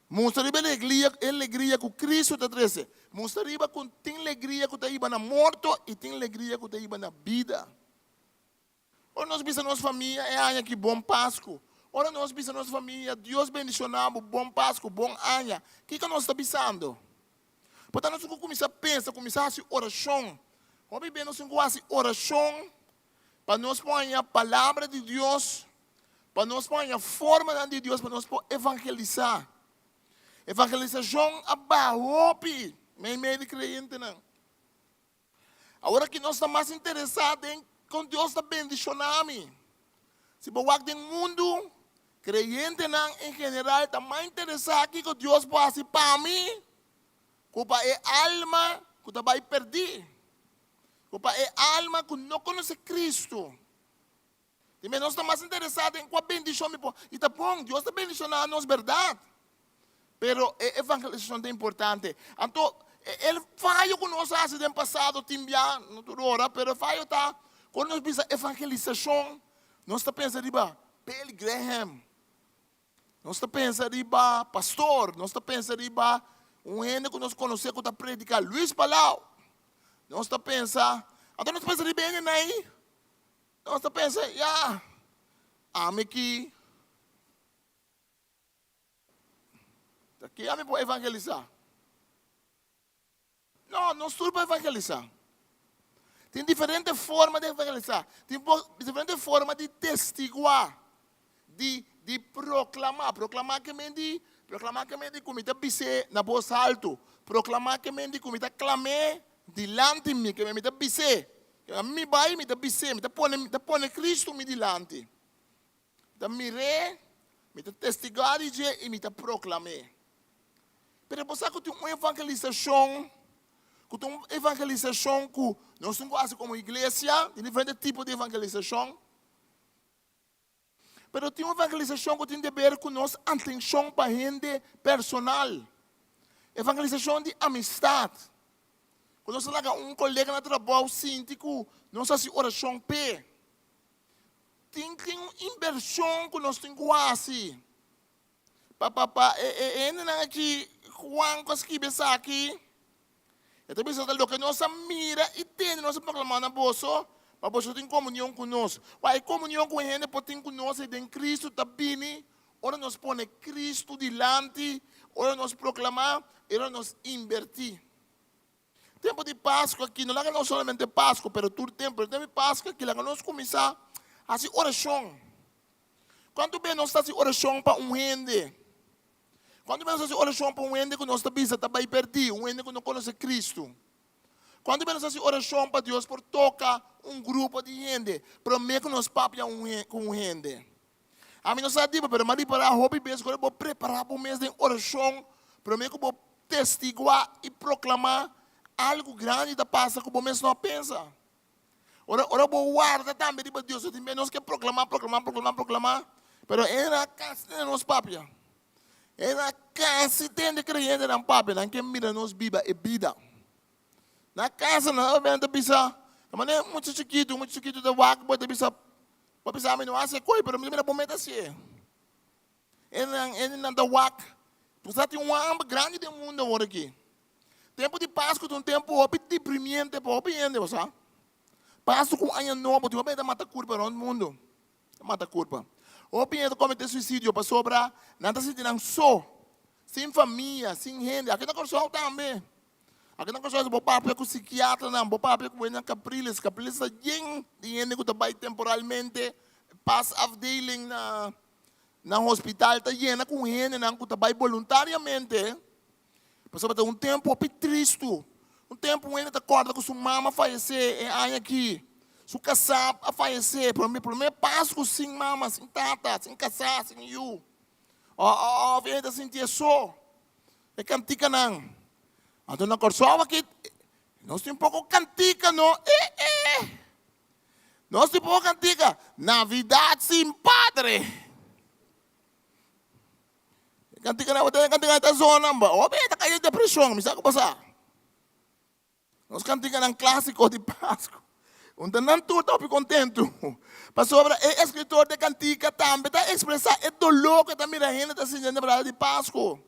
Mustra riba e legria, e legria ku Kristu ta trese. Mustra riba ku tin legria ku ta hiba na morto i tin legria ku ta hiba na bida. Ora nos bisa nos famia e aña aki bon Pasku, ora nos bisa nos famia Dios bendishoná bo, bon Pasku, bon aña, kiko nos ta bisando? Por ta nos tin ku kuminsá pensa, kuminsá hasi orashon. Hopi bes nos tin ku hasi orashon pa nos por haña palabra di Dios, pa nos por haña formanan di Dios pa nos por evangelisá. Evangelisashon a baha hopi meimei di kreyentenan. Awor aki nos ta mas interesá den kon Dios ta bendishoná mi. Si bo wak den mundu, kreyentenan en general ta mas interesá kiko Dios por hasi pa mi ku pa e alma ku ta bai pèrdí, ku pa e alma ku no konosé Kristu. Dime, nos ta mas interesá den kua bendishon mi por. I ta bon, Dios ta bendishoná nos bèrdat. Pero e evangelisashon ta importante. Anto, e fayo ku nos a hasi den pasado tin bia, no tur ora, pero e fayo ta, ora nos bisa evangelisashon, nos ta pensa riba Billy Graham, nos ta pensa riba pastor, nos ta pensa riba un hende ku nos konosé ku ta prediká, Luis Palau. Nos ta pensa, anto nos ta pensa riba hendenan ei. Nos ta pensa, ya, ami ki ta ki ami por evangelisá? No, nos tur por evangelisá. Tin diferente forma di evangelisá. Tin diferente forma di testiguá, di di proklamá. Proklamá ke men di, proklamá ke men di ku mi ta bis'é na bos haltu. Proklamá ke men di ku mi ta klam'é dilanti mi, ke men mi ta bis'é. Mi bai, mi ta bis'é, mi ta pone, mi ta pone Kristu mi dilanti. Mi ta mir'é, mi ta testigá di dje i mi ta proklam'é. Pero bo sa ku tin un evangelisashon, ku ta un evangelisashon ku nos tin ku hasi komo iglesia, tin diferente tipo di evangelisashon. Pero tin un evangelisashon ku tin deber ku nos atenshon pa hende personal. Evangelisashon di amistat. Ku nos ta laga un kolega na trabou sinti ku nos hasi orashon p'e. Tin tin un inbershon ku nos tin ku hasi. Pa pa pa e e hendenan aki Juan ku a skibi esaki, e ta bisa ta loke nos a mira i tende nos a proklamá na boso, pa boso tin komunion ku nos. Wak e komunion ku e hende por tin ku nos ei den Kristu ta bini ora nos pone Kristu dilanti, ora nos proklamá i ora nos inbertí. Tempu di Pasku aki, no laga nos solamente Pasku, pero tur tempu, pero tempu di Pasku aki laga nos kuminsá hasi orashon. Kuantu bes nos ta hasi orashon pa un hende? Kuantu bes nos ta hasi orashon pa un hende ku nos ta bisa ta bai pèrdí, un hende ku no konosé Kristu? Kuantu bes nos ta hasi orashon pa Dios por toka un grupo di hende promé ku nos papia ku un hende? Ami no sa diba, pero mi a ripará hopi bes ku ora bo prepará bo mes den orashon promé ku bo testiguá i proklamá, algu grandi ta pasa ku bo mes no a pensa. Ora ora bo warda tambe riba Dios, tin bes nos ke proklamá, proklamá, proklamá, proklamá, pero e na kasi tende nos papia. E na kasi tende kreyentenan papia, nan ke mira nos biba e bida. Na kasa nan ta bisa, ta manera mucha chikitu, mucha chikitu ta wak bo ta bisa, Bo bisa mi no hasi e koi, pero mi ta mira bo meta hasié. Hendenan, hendenan ta wak. Bo sa tin un hamber grandi den mundo awor aki. Tempu di Pasku ta un tempu hopi deprimiente pa hopi hende, bo sa. Pasku ku Aña Nobo tin hopi hende ta mata kurpa rònt mundu. Ta mata kurpa. Hopi hende ta kometé suisidio pasobra nan ta sinti nan so, sin famia, sin hende. Aki na Kòrsou tambe. Aki na Kòrsou bo papia ku sikiatranan, bo papia ku hende na Capriles. Capriles ta yen di hende ku ta bai temporalmente pas afdeling na na hospital ta yena ku hendenan ku ta bai boluntariamente pasobra ta un tempu hopi tristu. Un tempu un hende ta kòrda ku su mama a fayesé e aña aki, su kasá a fayesé, promé promé Pasku sin mama, sin tata, sin kasá, sin yu. Òf hende ta sinti e so. E kantikanan. Anto na Kòrsou aki nos tin poko kantika no. Eh eh. Nos tin poko kantika. Navidat sin padre. E kantikanan bo tende kantikanan ta zona. Hopi hende ta kai den depreshon. Mi sa ku bo sa. Nos kantikanan klasiko di Pasku. Unta nan tur ta hopi kontentu. Pasobra e eskritor di kantika tambe ta ekspresá e doló ku e ta mira hende ta sinti den temporada di Pasku.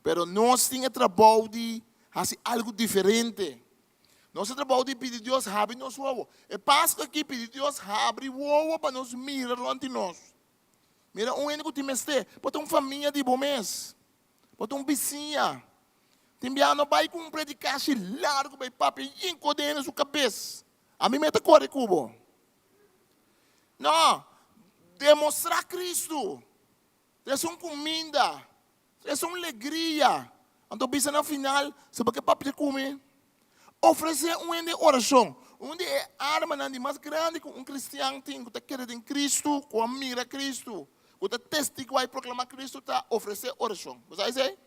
Pero nos tin e trabou di hasi algu diferente. Nos e trabou di pidi Dios habri nos wowo. E Pasku aki pidi Dios habri wowo pa nos mira rònt di nos. Mira un hende ku tin mester. Por ta un famia di bo mes. Por ta un bisiña. Tin biaha no bai ku un predikashi largu bai papia yin kos den hende su kabes. Ami mes ta kore ku bo. No, demostrá Kristu. Trese un kuminda. Trese un legria. Anto bisa na final, si bo ke papia ku mi, ofresé un hende orashon. Un di e armanan di mas grandi ku un kristian tin ku ta kere den Kristu, ku a mira Kristu, ku ta testiguá i proklamá Kristu ta ofresé orashon. Bo sa esei?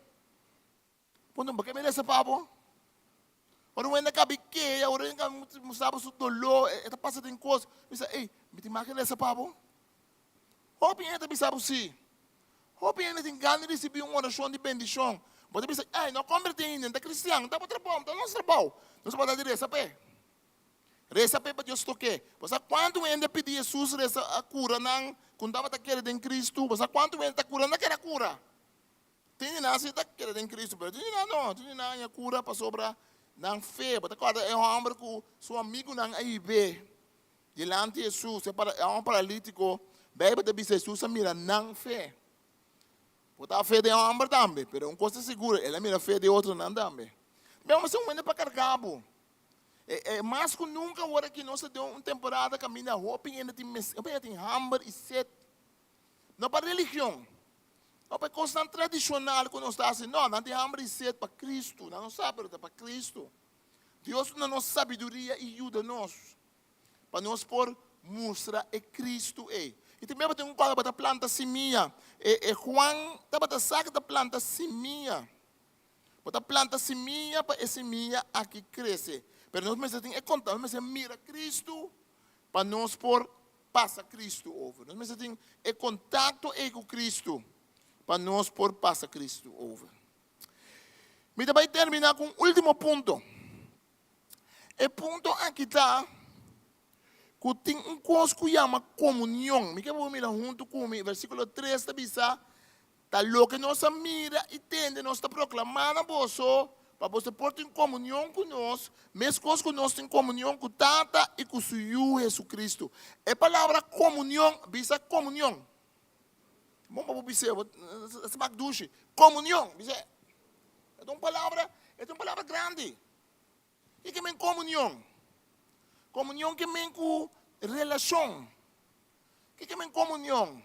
Punto, bo ke mi resa pa bo? Ora un hende a kabi keha, ora un hende a mustra bo su doló, e ta pasa den kos, mi bisa, ey, mi tin mag resa pa bo? Hopi hende ta bisa bo si. Hopi hende tin gana di risibí un orashon di bendishon. Bo ta bisa, ey, no kombertí ainda, no ta kristian, no ta bo trabou, no ta nos trabou. Nos por ta di resa p'e. Resa p'e pa Dios tok'é. Bo sa kuantu hende a pidi Hesus resa a kura nan ku no tabata kere den Kristu? Bo sa kuantu hende ta kura, no ta kere a kura? Tin di nan si ta kere den Kristu, pero tin di nan no. Tin di nan a kura pasobra nan fe. Bo ta kòrda e hòmber ku su amigunan a hib'é dilanti Hesus, e hòmber paralítiko? Beibel ta bisa Hesus a mira nan fe. Por ta fe den hòmber tambe, pero un kos ta sigur, el a mira fe den otronan tambe. Mester un hende pa karga bo. E mas ku nunka awor aki nos ta den un temporada kaminda hopi hende tin hopi hende tin hamber i set. No pa religion, no pa e kosnan tradishonal ku nos ta hasi, no, nan tin hamber i set pa Kristu, nan no sa pero ta pa Kristu. Dios duna nos sabiduria i yuda nos pa nos por mustra e Kristu ei. I tambe bo tin un kòrda bo ta planta simia. E e Juan tabata sa ku ta planta simia. Bo ta planta simia pa e simia aki krese. Pero nos mester tin e kontakto, nos mester mira Kristu pa nos por pasa Kristu over. Nos mester tin e kontakto ei ku Kristu pa nos por pasa Kristu over. Mi ta bai terminá ku un último punto. E punto aki ta ku tin un kos ku yama komunion. Mi ke bo mira huntu ku mi. Versíkulo tres ta bisa, Ta loke nos a mira i tende nos ta proklamá na boso, pa boso por tin komunion ku nos, meskos ku nos tin komunion ku Tata i ku su Yu Hesukristu. E palabra komunion, bisa komunion. Bon pa bo bis'é, bo ta smak dushi. Komunion, bis'é. E ta un palabra, e ta un palabra grandi. Kiko men komunion? Komunion ke men ku relashon. Kiko men komunion?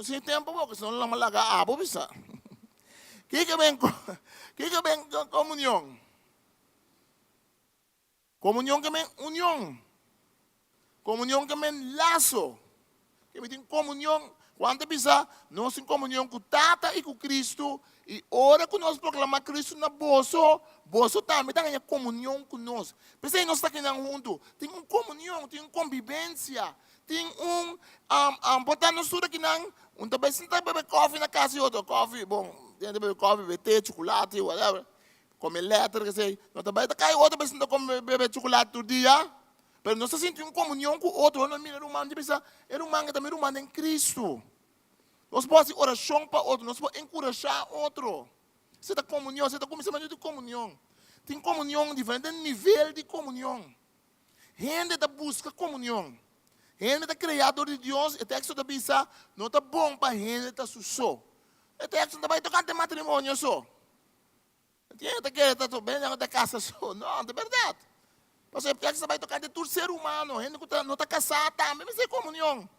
Sin tempo bo, si no lo laga abo bisa. Kiko men kiko men komunion? Komunion ke men union. Komunion ke men laso. Ke mi tin komunion, Juan ta bisa, nos tin komunion ku Tata i ku Kristu, i ora ku nos proklamá Kristu na boso, boso tambe ta haña komunion ku nos. P'esei nos ta kinan huntu. Tin un komunion, tin un kombibensia, tin un, por ta nos tur akinan, un ta bai sinta bebe kòfi na kas di otro, kòfi, bon, tin hende bebe kòfi, bebe te, chukulati, whatever, kome lèter, kesei. No ta bai ta kai otro bai sinta kome bebe chukulati tur dia. Pero nos ta sinti un komunion ku otro ora nos mira ruman, nos ta bisa, e ruman ta mi ruman den Kristu. Nos por hasi orashon pa otro, nos por enkurashá otro. Esei ta komunion, esei ta kuminsamentu di komunion. Tin komunion, diferente nivel di komunion. Hende ta buska komunion. Hende ta kreá dor di Dios, e teksto ta bisa, no ta bon pa hende ta su so. E teksto no ta bai tokante matrimonio so. Tin hende ta kere ta hende ta kasa so. No, no ta bèrdat. Pasobra e teksto ta bai tokante tur ser humano. Hende ku ta no ta kasá tambe mester komunion.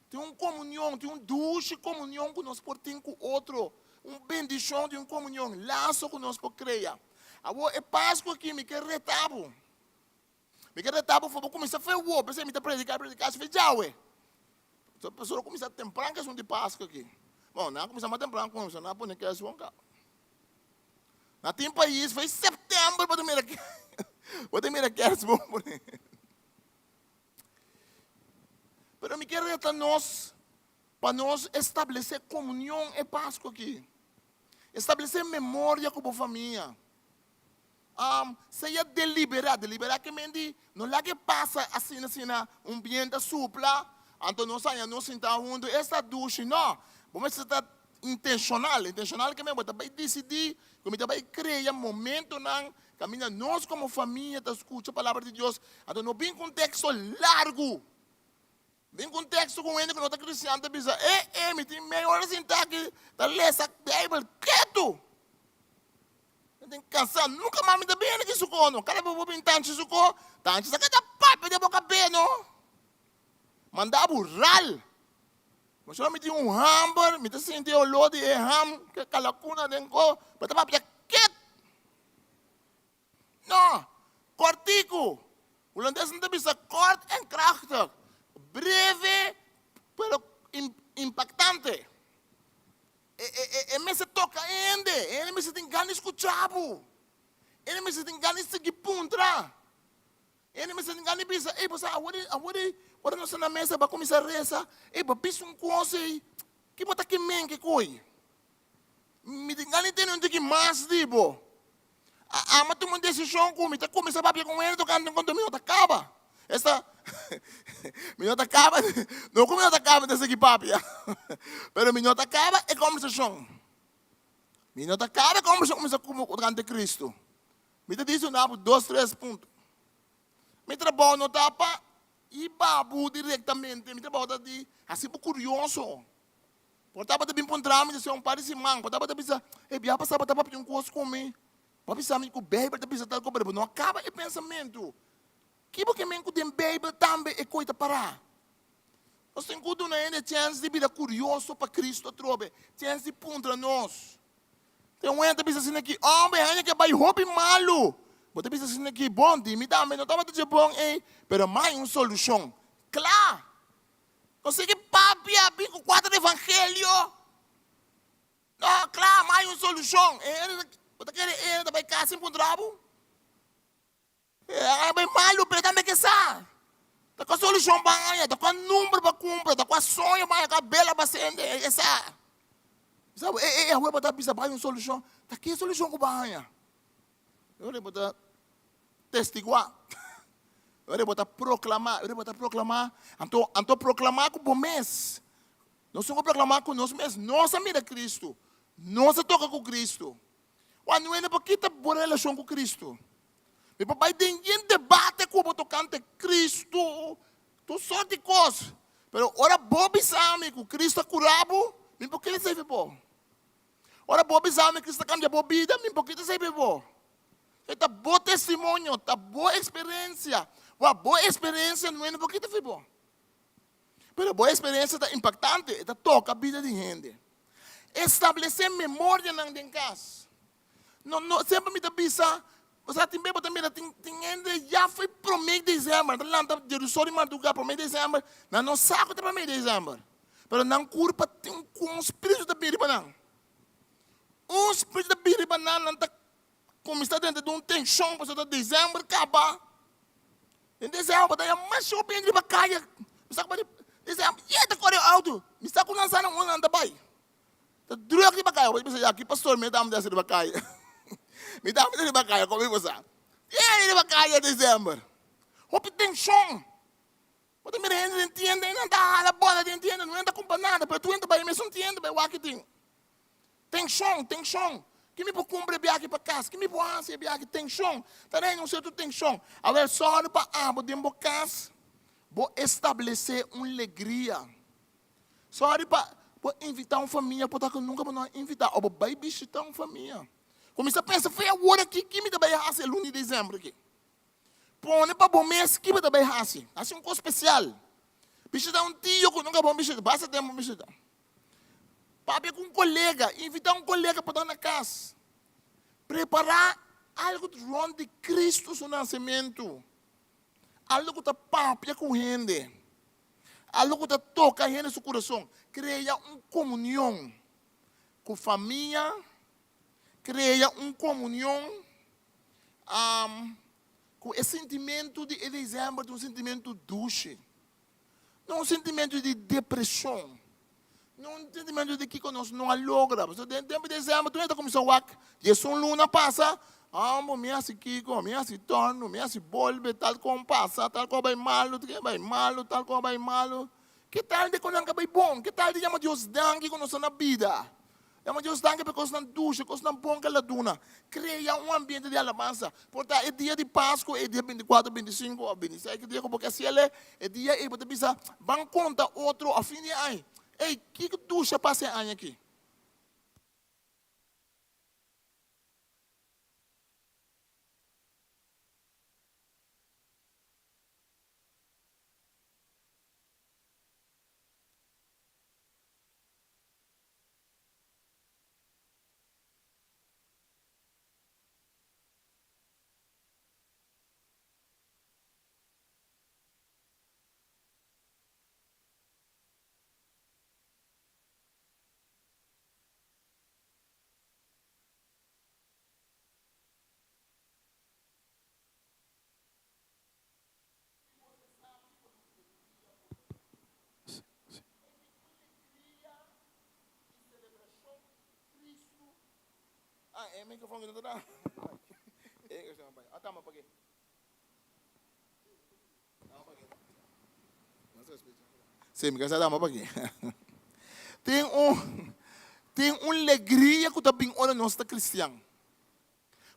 Tin un komunion, tin un dushi komunion ku nos por tin ku otro. Un bendishon di un komunion, laso ku nos por krea. Awor e Pasku aki mi ke reta bo. Mi ke reta bo for bo kuminsá fe wou. P'esei mi ta prediká, prediká asina fe djawe. Pasobra kuminsá tempran ku esun di Pasku aki. Bon, nan a kuminsá mas tempran ku nos, nan a pone kersbon kaba. Na tin pais foi september bo ta mira bo ta mira kerstboom pone. Pero mi kier reta nos pa nos establece comunion e Pascua aki. Establece memoria cu bo famia. Sea deliberá. Deliberá ke men di no laga e pasa asina asina un bientu a supla anto nos haña nos sintá huntu esta dushi. No, bo mester ta intenshonal. Intenshonal ke men bo ta bai disidí ku mi ta bai krea momentonan kaminda nos komo famia ta skucha palabra di Dios. Anto no bin ku un teksto largu. Bin ku un teksto ku un hende ku no ta kristian ta bisa, E, e, mi tin mei ora sintá aki ta lesa Beibel ketu. Mi tin kansá, nunka mas mi ta bini aki sukó no. Kada bes bo bin tanchi sukó, tanchi sa keda papia den bo kabes no. Manda bo ral. Pasobra mi tin un hamber, mi ta sinti e oló di e ham ku e kalakuna den ko, bo ta papia ket. No, kòrtiku. Hulandesnan ta bisa kort en krachtig, breve pero impaktante. E mester toka hende, e hende mester tin gana di skucha bo, e hende mester tin gana di sigui puntra, e hende mester tin gana di bisa, ey bo sa awor awor ora nos ta na mesa bo a kuminsá resa, ey bo a bisa un kos ey, ki bo ta kimen ki koy? Mi tin gana di tene un tiki mas di bo. Amo a tuma un desishon ku mi ta kuminsá papia ku un hende tokante un konto mi no ta kaba. Esta, mi no ta kaba, no ku mi no ta kaba ta sigui papia, pero mi no ta kaba e kombersashon. Mi no ta kaba e kombersashon kuminsá ku tokante Kristu. Mi ta disi un dos, tres punto. Mi trabou no ta pa hiba bo direktamente, mi trabou ta di hasi bo kurioso. Por tabata bin puntra mi dese un par di siman, por tabata bisa, e bia pasá bo ta papia un kos ku mi, bo a bisa mi ku Beibel ta bisa tal kos, pero bo no a kaba e pensamentu. Ki bo ke men ku den Beibel tambe e koi ta pará? Nos tin ku duna hende chèns di bira kurioso pa Kristu atrobe, chèns di puntra nos. Tin un hende ta bisa asina aki, Homber, e hende ke bai hopi malu. Bo ta bisa asina aki, Bon, di mi tambe no tabata dje bon ei, pero mai un solushon. Kla! No sigui papia bin ku kuater evangelio. No, kla, ma hay un solushon. E hende ta, bo ta kere e hende ta bai kas sin puntra bo? E a bai malu, pero e tambe ke sa. Ta kua solushon bo a haña, ta kua number bo a kumpra, ta kua soño bo a haña, kua bela bo a sende, e sa. Sa bo, e, e, awor bo ta bisa bo hay un solushon. Ta ki solushon ku bo a haña? Ora bo ta testiguá, ora bo ta proklamá, ora bo ta proklamá, anto, anto proklamá ku bo mes. Nos tin ku proklamá ku nos mes. Nos a mira Kristu. Nos a toka ku Kristu. Wak, no hende por kita bo relashon ku Kristu. Mi por bai den yen debate ku bo tokante Kristu, tur sort di kos. Pero ora bo bisa mi ku Kristu a kura bo, mi por kere sirbi bo. Ora bo bisa mi Cristo ta cambia bo bida, mi poquito sirbi bo. E ta bo testimonio, ta bo experiencia. Wa bo experiencia no e poquito fi bo. Pero bo experiencia ta impactante, e ta toca bida di hende. Establece memorianan den cas. No, no, semper mi ta bisa, osea tin be bo ta mira tin tin hende ya foi prome december, nan ta lanta djeruso di marduga prome december, nan no sa ku ta prome december. Pero nan kurpa tin un ku un spiritu ta bin riba nan. Un spiritu ta bin riba nan, nan ta kuminsá drenta den un tenshon pasobra ta december kaba. Den december bo ta haña mas hopi hende riba kaya. Mi sa ku december, ye ta kore outo. Mi sa ku nan sa nan unda nan ta bai. Ta druk riba kaya. Bo ta bisa, ya ki pastor mi ta desi riba kaya. Mi ta riba kaya, komo bo sa? Ye riba kaya december. Hopi tenshon. Bo ta mira hende den tienda i nan ta hala bola den tienda, no ta kumpra nada, pero tur hende ta bai e mesun tienda bai wak tin. Tenshon, tenshon. Ki mi por kumpra e biaha aki pa kas? Ki mi por hasi e biaha aki? Tenshon. Ta reina un sierto tenshon. Awor, sòru pa abo den bo kas bo establesé un legria. Sòru pa bo invitá un famia por ta ku nunka bo no a invitá òf bo bai bishitá un famia. Kuminsá pensa, Fe awor aki ki mi ta bai hasi e luna di desèmber aki? Pone pa bo mes ki bo ta bai hasi. Hasi un kos spesial. Bishita un tio ku nunka bo a bishita, basta tempu bo bishita. Papia ku un kolega, invitá un kolega pa ta na kas. Prepará algu rònt di Kristu su nasementu. Algu ku ta papia ku hende. Algu ku ta toka hende su kurason. Krea un komunion ku famia, krea un komunion Ku e sintimentu di e desèmber ta un sintimentu dushi, no un sintimentu di depreshon, no un sintimentu di kiko nos no a logra. Pasobra den tempu di desèmber tur hende ta kuminsá wak, diesun luna pasa, Amo, mi hasi kiko, mi hasi tòrnu, mi hasi bolbe, tal kon pasa, tal kon a bai malu, tal kon a bai malu, tal kon a bai malu. Ke tal di kon nan ka bai bon? Ke tal di yama Dios danki ku nos ta na bida? Yama Dios danki pa e kosnan dushi, e kosnan bon ku el a duna. Krea un ambiente di alabansa. Por ta e dia di Pasku, e dia bintikuater, bintisinku òf bintiseis, ki dia ku bo ke hasiel e, e dia ei bo ta bisa, Ban konta otro a fin di aña, Ey, kiko dushi a pasa e aña aki? Ah, e microfoon que tá. Ah, tá, mas pa quê? Sí, mi casa dama pa aquí. Tin un, tin un alegria ku ta bin ora nos ta cristian.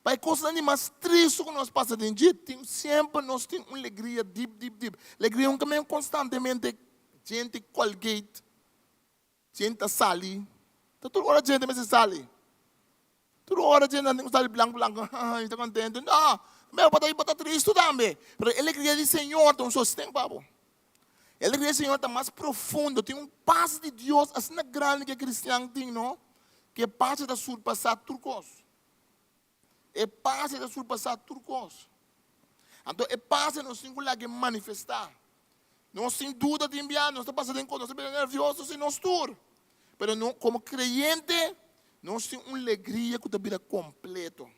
Pa e kosnan di mas tristu ku nos pasa den dje, tin semper nos tin un alegria dip, dip, dip. Alegria un kamen konstantemente djente Colgate, djente ta sali. Ta tur ora djente mester sali. Tur ora djente nan tin ku sali blanku blanku, mi ta kontentu. No, mester bo ta bo ta tristu tambe. Pero e alegria di Señor ta un sosten pa bo. E alegria di Señor ta mas profundo. Tin un pas di Dios asina grandi ku e kristian tin, no, ku e pas ta surpasá tur kos. E pas ei ta surpasá tur kos. Anto e pas ei nos tin ku laga e manifestá. Nos sin duda tin bia nos ta pasa den kos, nos ta bira nervioso si nos tur. Pero no, komo kreyente nos tin un legria ku ta bira kompleto.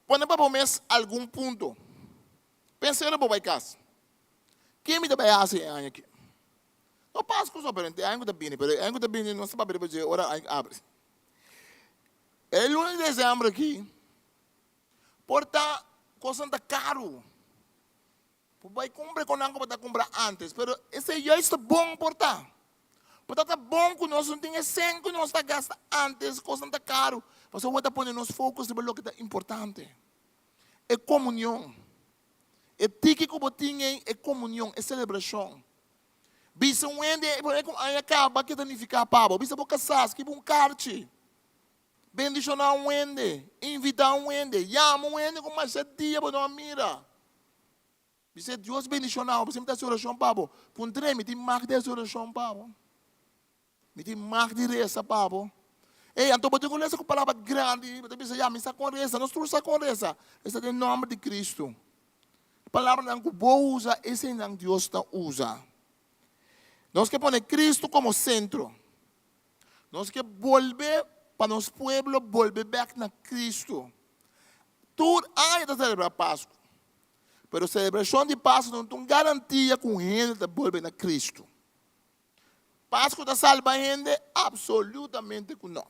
Pone pa bo mes algun punto. Pensa ora bo bai kas. Ke mi ta bai hasi e aña aki? No Pasku so, pero e aña ku ta bini. Pero e aña ku ta bini nos ta papia riba dje ora aña abri. E luna di desèmber aki por ta kosnan ta karu. Bo bai kumpra e konan ku bo ta kumpra ántes, pero esei juist ta bon por ta. Por ta ta bon ku nos no tin e sèn ku nos ta gasta ántes, kosnan ta karu, pasobra bo ta pone nos focus riba loke ta importante, e komunion. E tiki ku bo tin ei, e komunion, e selebrashon. Bisa un hende promé ku aña kaba ke ta nifiká pa bo. Bisa bo kasá, skibi un karchi. Bendishoná un hende, invitá un hende, yama un hende ku masha dia bo no a mira. Bisa Dios bendishoná bo, pasobra mi ta hasi orashon pa bo. Puntr'é, mi tin mag di hasi orashon pa bo? Mi tin mag di resa pa bo? Ey, anto bo tin ku resa ku palabra grandi. Bo ta bisa, ya, mi sa kon resa. Nos tur sa kon resa. Resa den nòmber di Kristu. E palabranan ku bo usa, eseinan Dios ta usa. Nos ke pone Kristu komo sentro. Nos ke bolbe pa nos pueblo bolbe bèk na Kristu. Tur aña ta selebrá Pasku. Pero selebrashon di Pasku no ta un garantia ku un hende ta bolbe na Kristu. Pasku ta salba hende? Absolutamente ku no.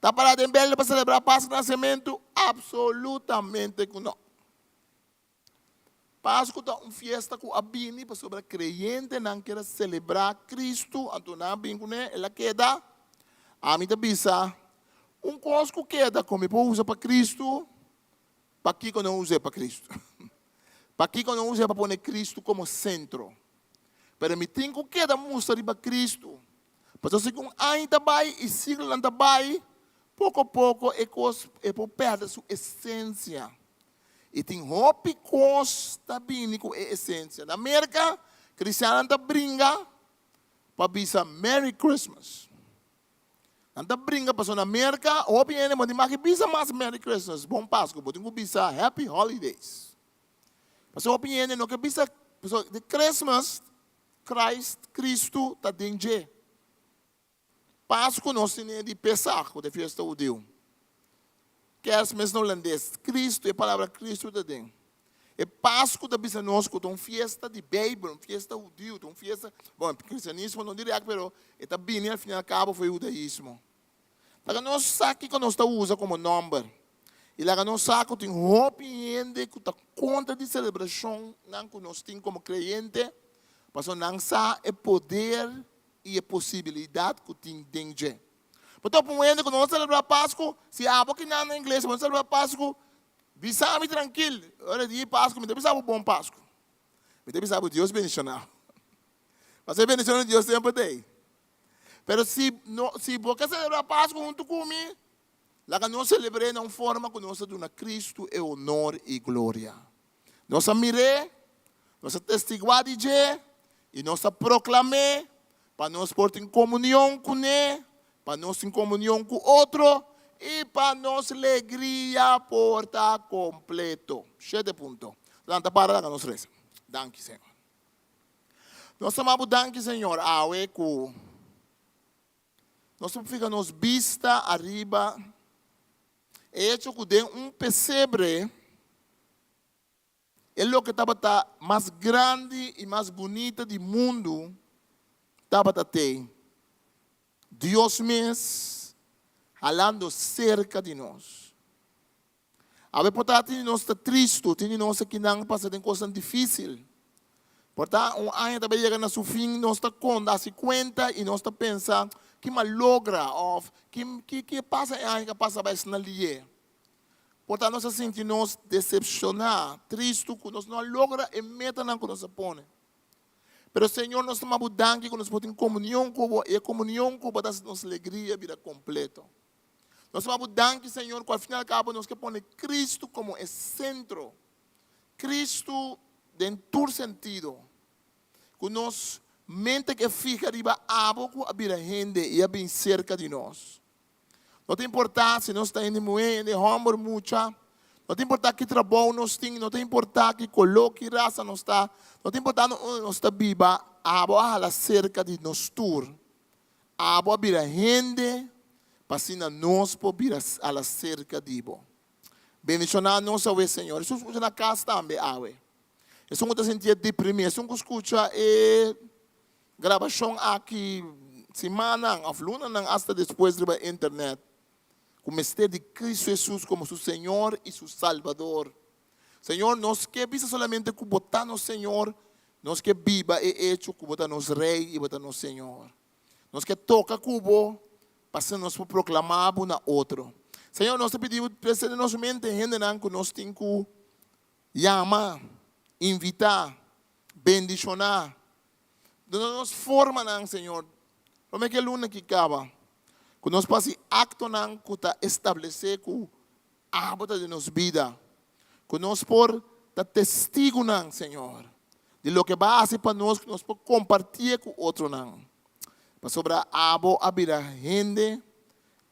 Ta pará den Beibel pa selebrá Pasku nasementu? Absolutamente ku no. Pasku ta un fiesta ku a bini pasobra kreyentenan kier a selebrá Kristu, anto nan a bin kuné, el a keda. Ami ta bisa, un kos ku keda ku mi por usa pa Kristu, pakiko no us'é pa Kristu? Pakiko no us'é pa pone Kristu komo sentro? Pero mi tin ku keda mustra riba Kristu. Pasobra si ku un aña ta bai i siglonan ta bai, poko poko e kos e por pèrdè su esensia. I tin hopi kos ta bini ku e esensia. Na Merka, kristiannan ta bringa pa bisa Merry Christmas. Nan ta bringa pasobra na Merka hopi hende bo tin maki bisa mas Merry Christmas, Bon Pasku, bo tin ku bisa Happy Holidays. Pasobra hopi hende no ke bisa, pasobra di Christmas, Christ, Cristo ta den dje. Pasku nos tene di Pesach, ku ta e fiesta hudiu. Kerstmis na hulandes, Cristo, e palabra Cristo ta den. E Pasku ta bisa nos ku ta un fiesta di Beibel, un fiesta hudiu, ta un fiesta, bon, kristianismo no dirèkt, pero e ta bini al fin i al kabo for e hudaismo. Pasobra nos sa kiko nos ta usa komo nòmber. I laga nos sa ku tin hopi hende ku ta kontra di selebrashonnan ku nos tin komo kreyente, pasobra nan sa e poder i e posibilidat ku tin den dje. Bo ta opa un hende ku no ta selebrá Pasku, si abo kinan na iglesia bo no selebrá Pasku, bisa mi trankil, ora di Pasku mi ta bisa bo bon Pasku. Mi ta bisa bo Dios bendishoná bo. Pasobra e bendishon di Dios semper ta ei. Pero si no, si bo ke selebrá Pasku huntu ku mi, laga nos selebr'é na un forma ku nos ta duna Kristu e honor i gloria. Nos a mir'é, nos a testiguá di dje, i nos a proklam'é pa nos por tin komunion kuné, pa nos tin komunion ku otro i pa nos legria por ta kompleto. Shete punto. Lanta para laga nos resa. Danki, Señor. Nos ta maba bo danki, Señor, awe ku nos por fika nos bista ariba e hecho ku den un pesebre e loke tabata mas grandi i mas bunita di mundu tabata te Dios mes halando serka di nos. Awe por ta tin di nos ta tristu, tin di nos akinan pasa den kosnan difísil. Por ta un aña ta bai yega na su fin, nos ta konta, hasi kuenta i nos ta pensa, ki m'a logra òf ki ki ki a pasa e aña ku a pasa bai asina lié. Por ta nos a sinti nos desepshoná, tristu ku nos no a logra e metanan ku nos a pone. Pero Señor nos ta manda bo danki ku nos por tin komunion ku bo i e komunion ku bo ta hasi nos legria bira kompleto. Nos ta manda bo danki, Señor, ku al fin i al kabo nos ke pone Kristu komo e sentro. Kristu den tur sentido. Ku nos mente ke fiha riba abo ku a bira hende i a bin serka di nos. No ta importá si nos ta hende muhé, hende hòmber, mucha. No ta importá ki trabou nos tin, no ta importá ki koló, ki rasa nos ta, no ta importá na unda nos ta biba, abo a hala serka di nos tur. Abo a bira hende pa asina nos por bira ala serka di bo. Bendishoná nos awe, Señor. Esun skucha na kas tambe awe. Esun ku ta sintié deprimí, esun ku skucha e grabashon aki simannan òf lunanan asta despues riba internet, ku mester di Kristu Hesus komo su Señor i su Salbador. Señor, nos ke bisa solamente ku bo ta nos Señor, nos ke biba e echo ku bo ta nos Rei i bo ta nos Señor. Nos ke toka ku bo pa asina nos por proklamá bo na otro. Señor, nos ta pidi bo trese den nos mente hendenan ku nos tin ku yama, invitá, bendishoná. Duna nos formanan, Señor, promé ku e luna aki kaba, ku nos por hasi aktonan ku ta establesé ku Abo ta den nos bida, ku nos por ta testigunan, Señor, di loke Bo a hasi pa nos, ku nos por kompartié ku otronan. Pasobra Abo a bira hende,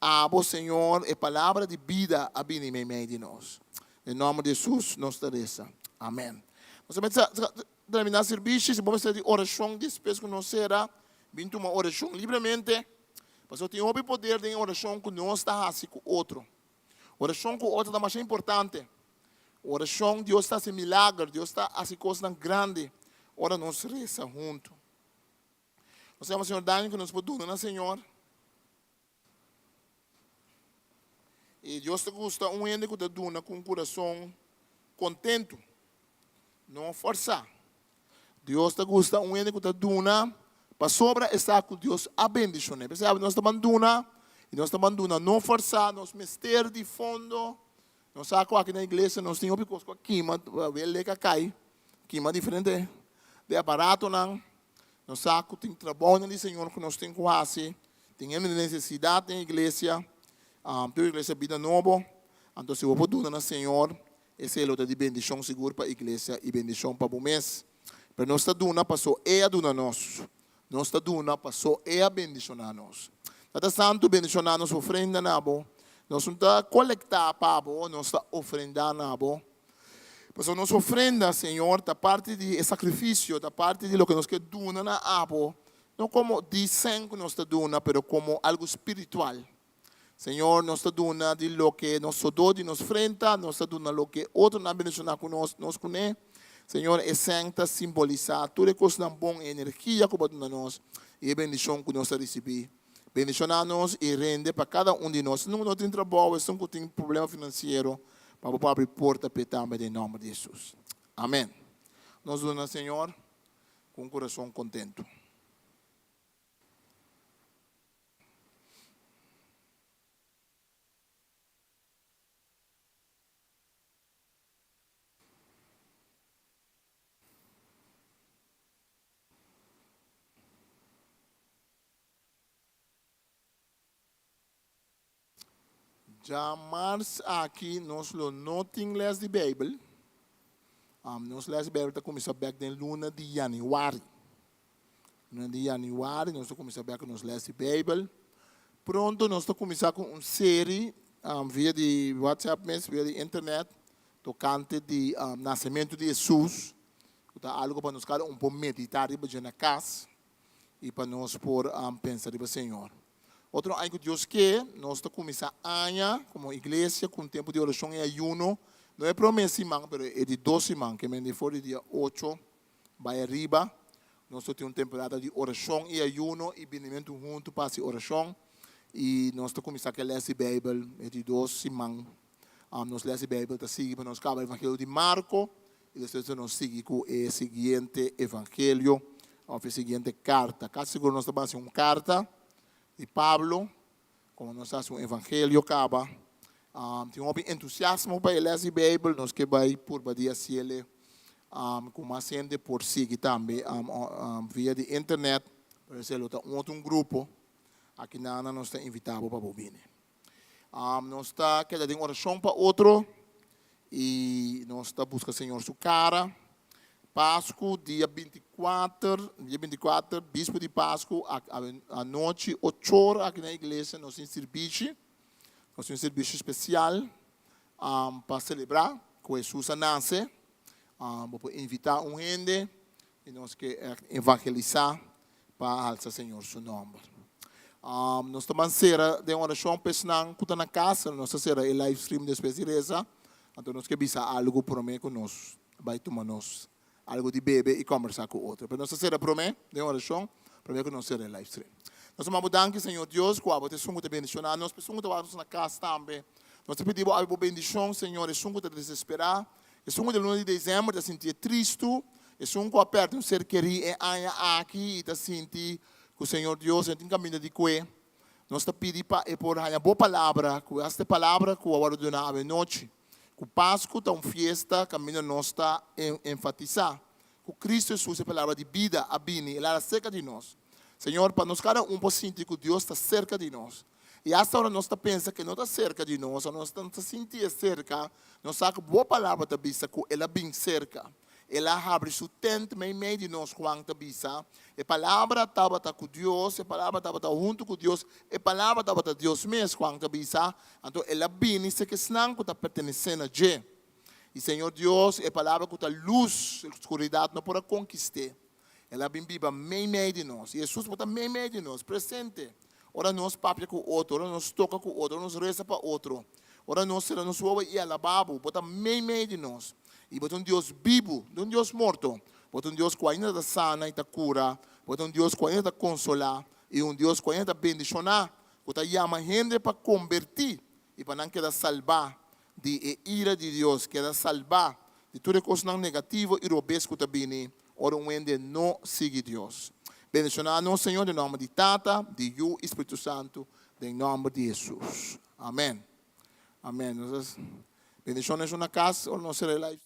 Abo, Señor, e Palabra di bida a bini meimei di nos. Den nòmber di Hesus nos ta resa. Amèn. Nos ta mester terminá sirbishi, si bo mester di orashon despues ku nos sera, bin tuma orashon libremente, pasobra tin hopi poder den e orashon ku nos ta hasi ku otro. Orashon ku otro ta masha importante. Orashon, Dios ta hasi milager, Dios ta hasi kosnan grandi ora nos resa huntu. Nos yama Señor Daniel ku nos por duna na Señor. I Dios ta gusta un hende ku ta duna ku un kurason kontentu, no fòrsá. Dios ta gusta un hende ku ta duna pasobra e sa ku Dios a bendishon'é. P'esei nos ta ban duna i nos ta ban duna no forsá, nos mester di fondo. Nos sa ku aki na iglesia nos tin hopi kos ku a kima, welek a kai, kima diferente di aparatonan. Nos sa ku tin trabounan di Señor ku nos tin ku hasi, tin hende den nesesidat den iglesia, tur iglesia Bida Nobo. Anto si bo por duna na Señor, Esei lo ta di bendishon sigur pa iglesia i bendishon pa bo mes. Pero nos ta duna paso E a duna nos. Nos ta duna paso E a bendishoná nos. Tata Santu, bendishoná nos ofrenda na Bo. Nos no ta kolektá pa Bo, nos ta ofrendá na Bo. Pasobra nos ofrenda, Señor, ta parti di e sakrifisio, ta parti di loke nos ke duna na Abo, no komo di sèn ku nos ta duna, pero komo algu spiritual. Señor, nos ta duna di loke nos sodó di nos frenta, nos ta duna loke otronan a bendishoná ku nos, nos kuné. Señor, e sèn ta simbolisá tur e kosnan bon, e energia ku Bo a duna nos i e bendishon ku nos a risibí. Bendishoná nos i rende pa kada un di nos, esun ku no tin trabou, esun ku tin problema finansiero. Pa bo por abri porta p'e tambe den nòmber di Hesus. Amèn. Nos duna Señor ku un kurason kontentu. Djamars aki nos lo no tin les di Bijbel. Nos les di Bijbel ta cuminsa bek den luna di januari. Luna di januari nos ta cuminsa bek cu nos les di Bijbel. Pronto nos ta cuminsa cu un serie via di WhatsApp mes, via di internet, tocante di nacemento di Jesus, cu ta algo pa nos cada un por medita riba dje na cas y pa nos por pensa riba Señor. Otro aña ku Dios ke, nos ta kuminsá aña komo iglesia ku un tempu di orashon i ayuno. No e promé siman, pero e di dos siman, ke men di for di dia ocho bai ariba, nos ta tin un temporada di orashon i ayuno i binimentu huntu pa hasi orashon. I nos ta kuminsá ku e lès di Beibel e di dos siman. Nos lès di Beibel ta sigui pa nos kaba Evangelio di Marko i despues nos sigui ku e siguiente evangelio òf e siguiente karta. Kasi sigur nos ta bai hasi un karta di Pablo, komo nos ta hasi un evangelio kaba. Tin hopi entusiasmo pa e lès di Beibel, nos ke bai purba di hasiel ku mas hende por sigui tambe via di internet, pero esei lo ta un otro grupo. Aki nan nos ta invitá bo pa bo bini. Nos ta keda den orashon pa otro i nos ta buska Señor su kara. Pasku dia 24, dia 24, bispo di Pasku, anochi ocho or aki na iglesia nos tin sirbishi. Nos tin un sirbishi spesial pa selebrá ku Hesus a nase. Bo por invitá un hende i nos ke evangelisá pa alsa Señor su nomber. Nos ta ban sera den orashon pa esnan ku ta na kas, nos ta sera e live stream despues di resa, anto nos ke bisa algu prome ku nos bai tuma nos algu di bebe i kombersa ku otro. Pero nos ta sera prome den orashon prome ku nos sera e live stream. Nos ta manda bo danki Señor Dios ku abo ta esun ku ta bendishona nos, pa esun ku ta wak nos na kas tambe. Nos ta pidi bo abi bo bendishon Señor, esun ku ta desesperá, Esun ku den luna di desèmber ta sintié tristu, esun ku a pèrdè un ser kerí e aña aki i ta sinti ku Señor Dios no tin kaminda di kue, nos ta pidi pa e por haña bo palabra, ku asta e palabra ku a wòrdu duná awenochi, ku Pasku ta un fiesta kaminda nos ta enfatisá ku Kristu Hesus, e palabra di bida, a bini, el a hala serka di nos. Señor, pa nos kada un por sinti ku Dios ta serka di nos. I asta ora nos ta pensa ku e no ta serka di nos, ora nos no ta sinti e serka, nos sa ku bo palabra ta bisa ku el a bin serka. El a habri su tent meimei di nos, Juan ta bisa. E Palabra tabata ku Dios, e Palabra tabata huntu ku Dios, e Palabra tabata Dios mes, Juan ta bisa. Anto el a bini serka esnan ku ta pertenesé na dje. I Señor Dios, e Palabra ku ta lus, skuridat no por a konkist'é. El a bin biba meimei di nos. I Hesus por ta meimei di nos, presente, ora nos papia ku otro, ora nos toka ku otro, ora nos resa pa otro, ora nos sera nos wowo i alabá Bo. Bo ta meimei di nos. I Bo ta un Dios bibu, no un Dios morto. Bo ta un Dios ku ainda ta sana i ta kura. Bo ta un Dios ku ainda ta konsolá i un Dios ku ainda ta bendishoná, ku ta yama hende pa kombertí i pa nan keda salbá di e ira di Dios, keda salbá di tur e kosnan negativo i robes ku ta bini ora un hende no sigui Dios. Bendishoná nos, Señor, den nòmber di Tata, di Yu i Spiritu Santu, den nòmber di Hesus. Amèn. Amèn. Bendishon esun na kas ora nos sera e live.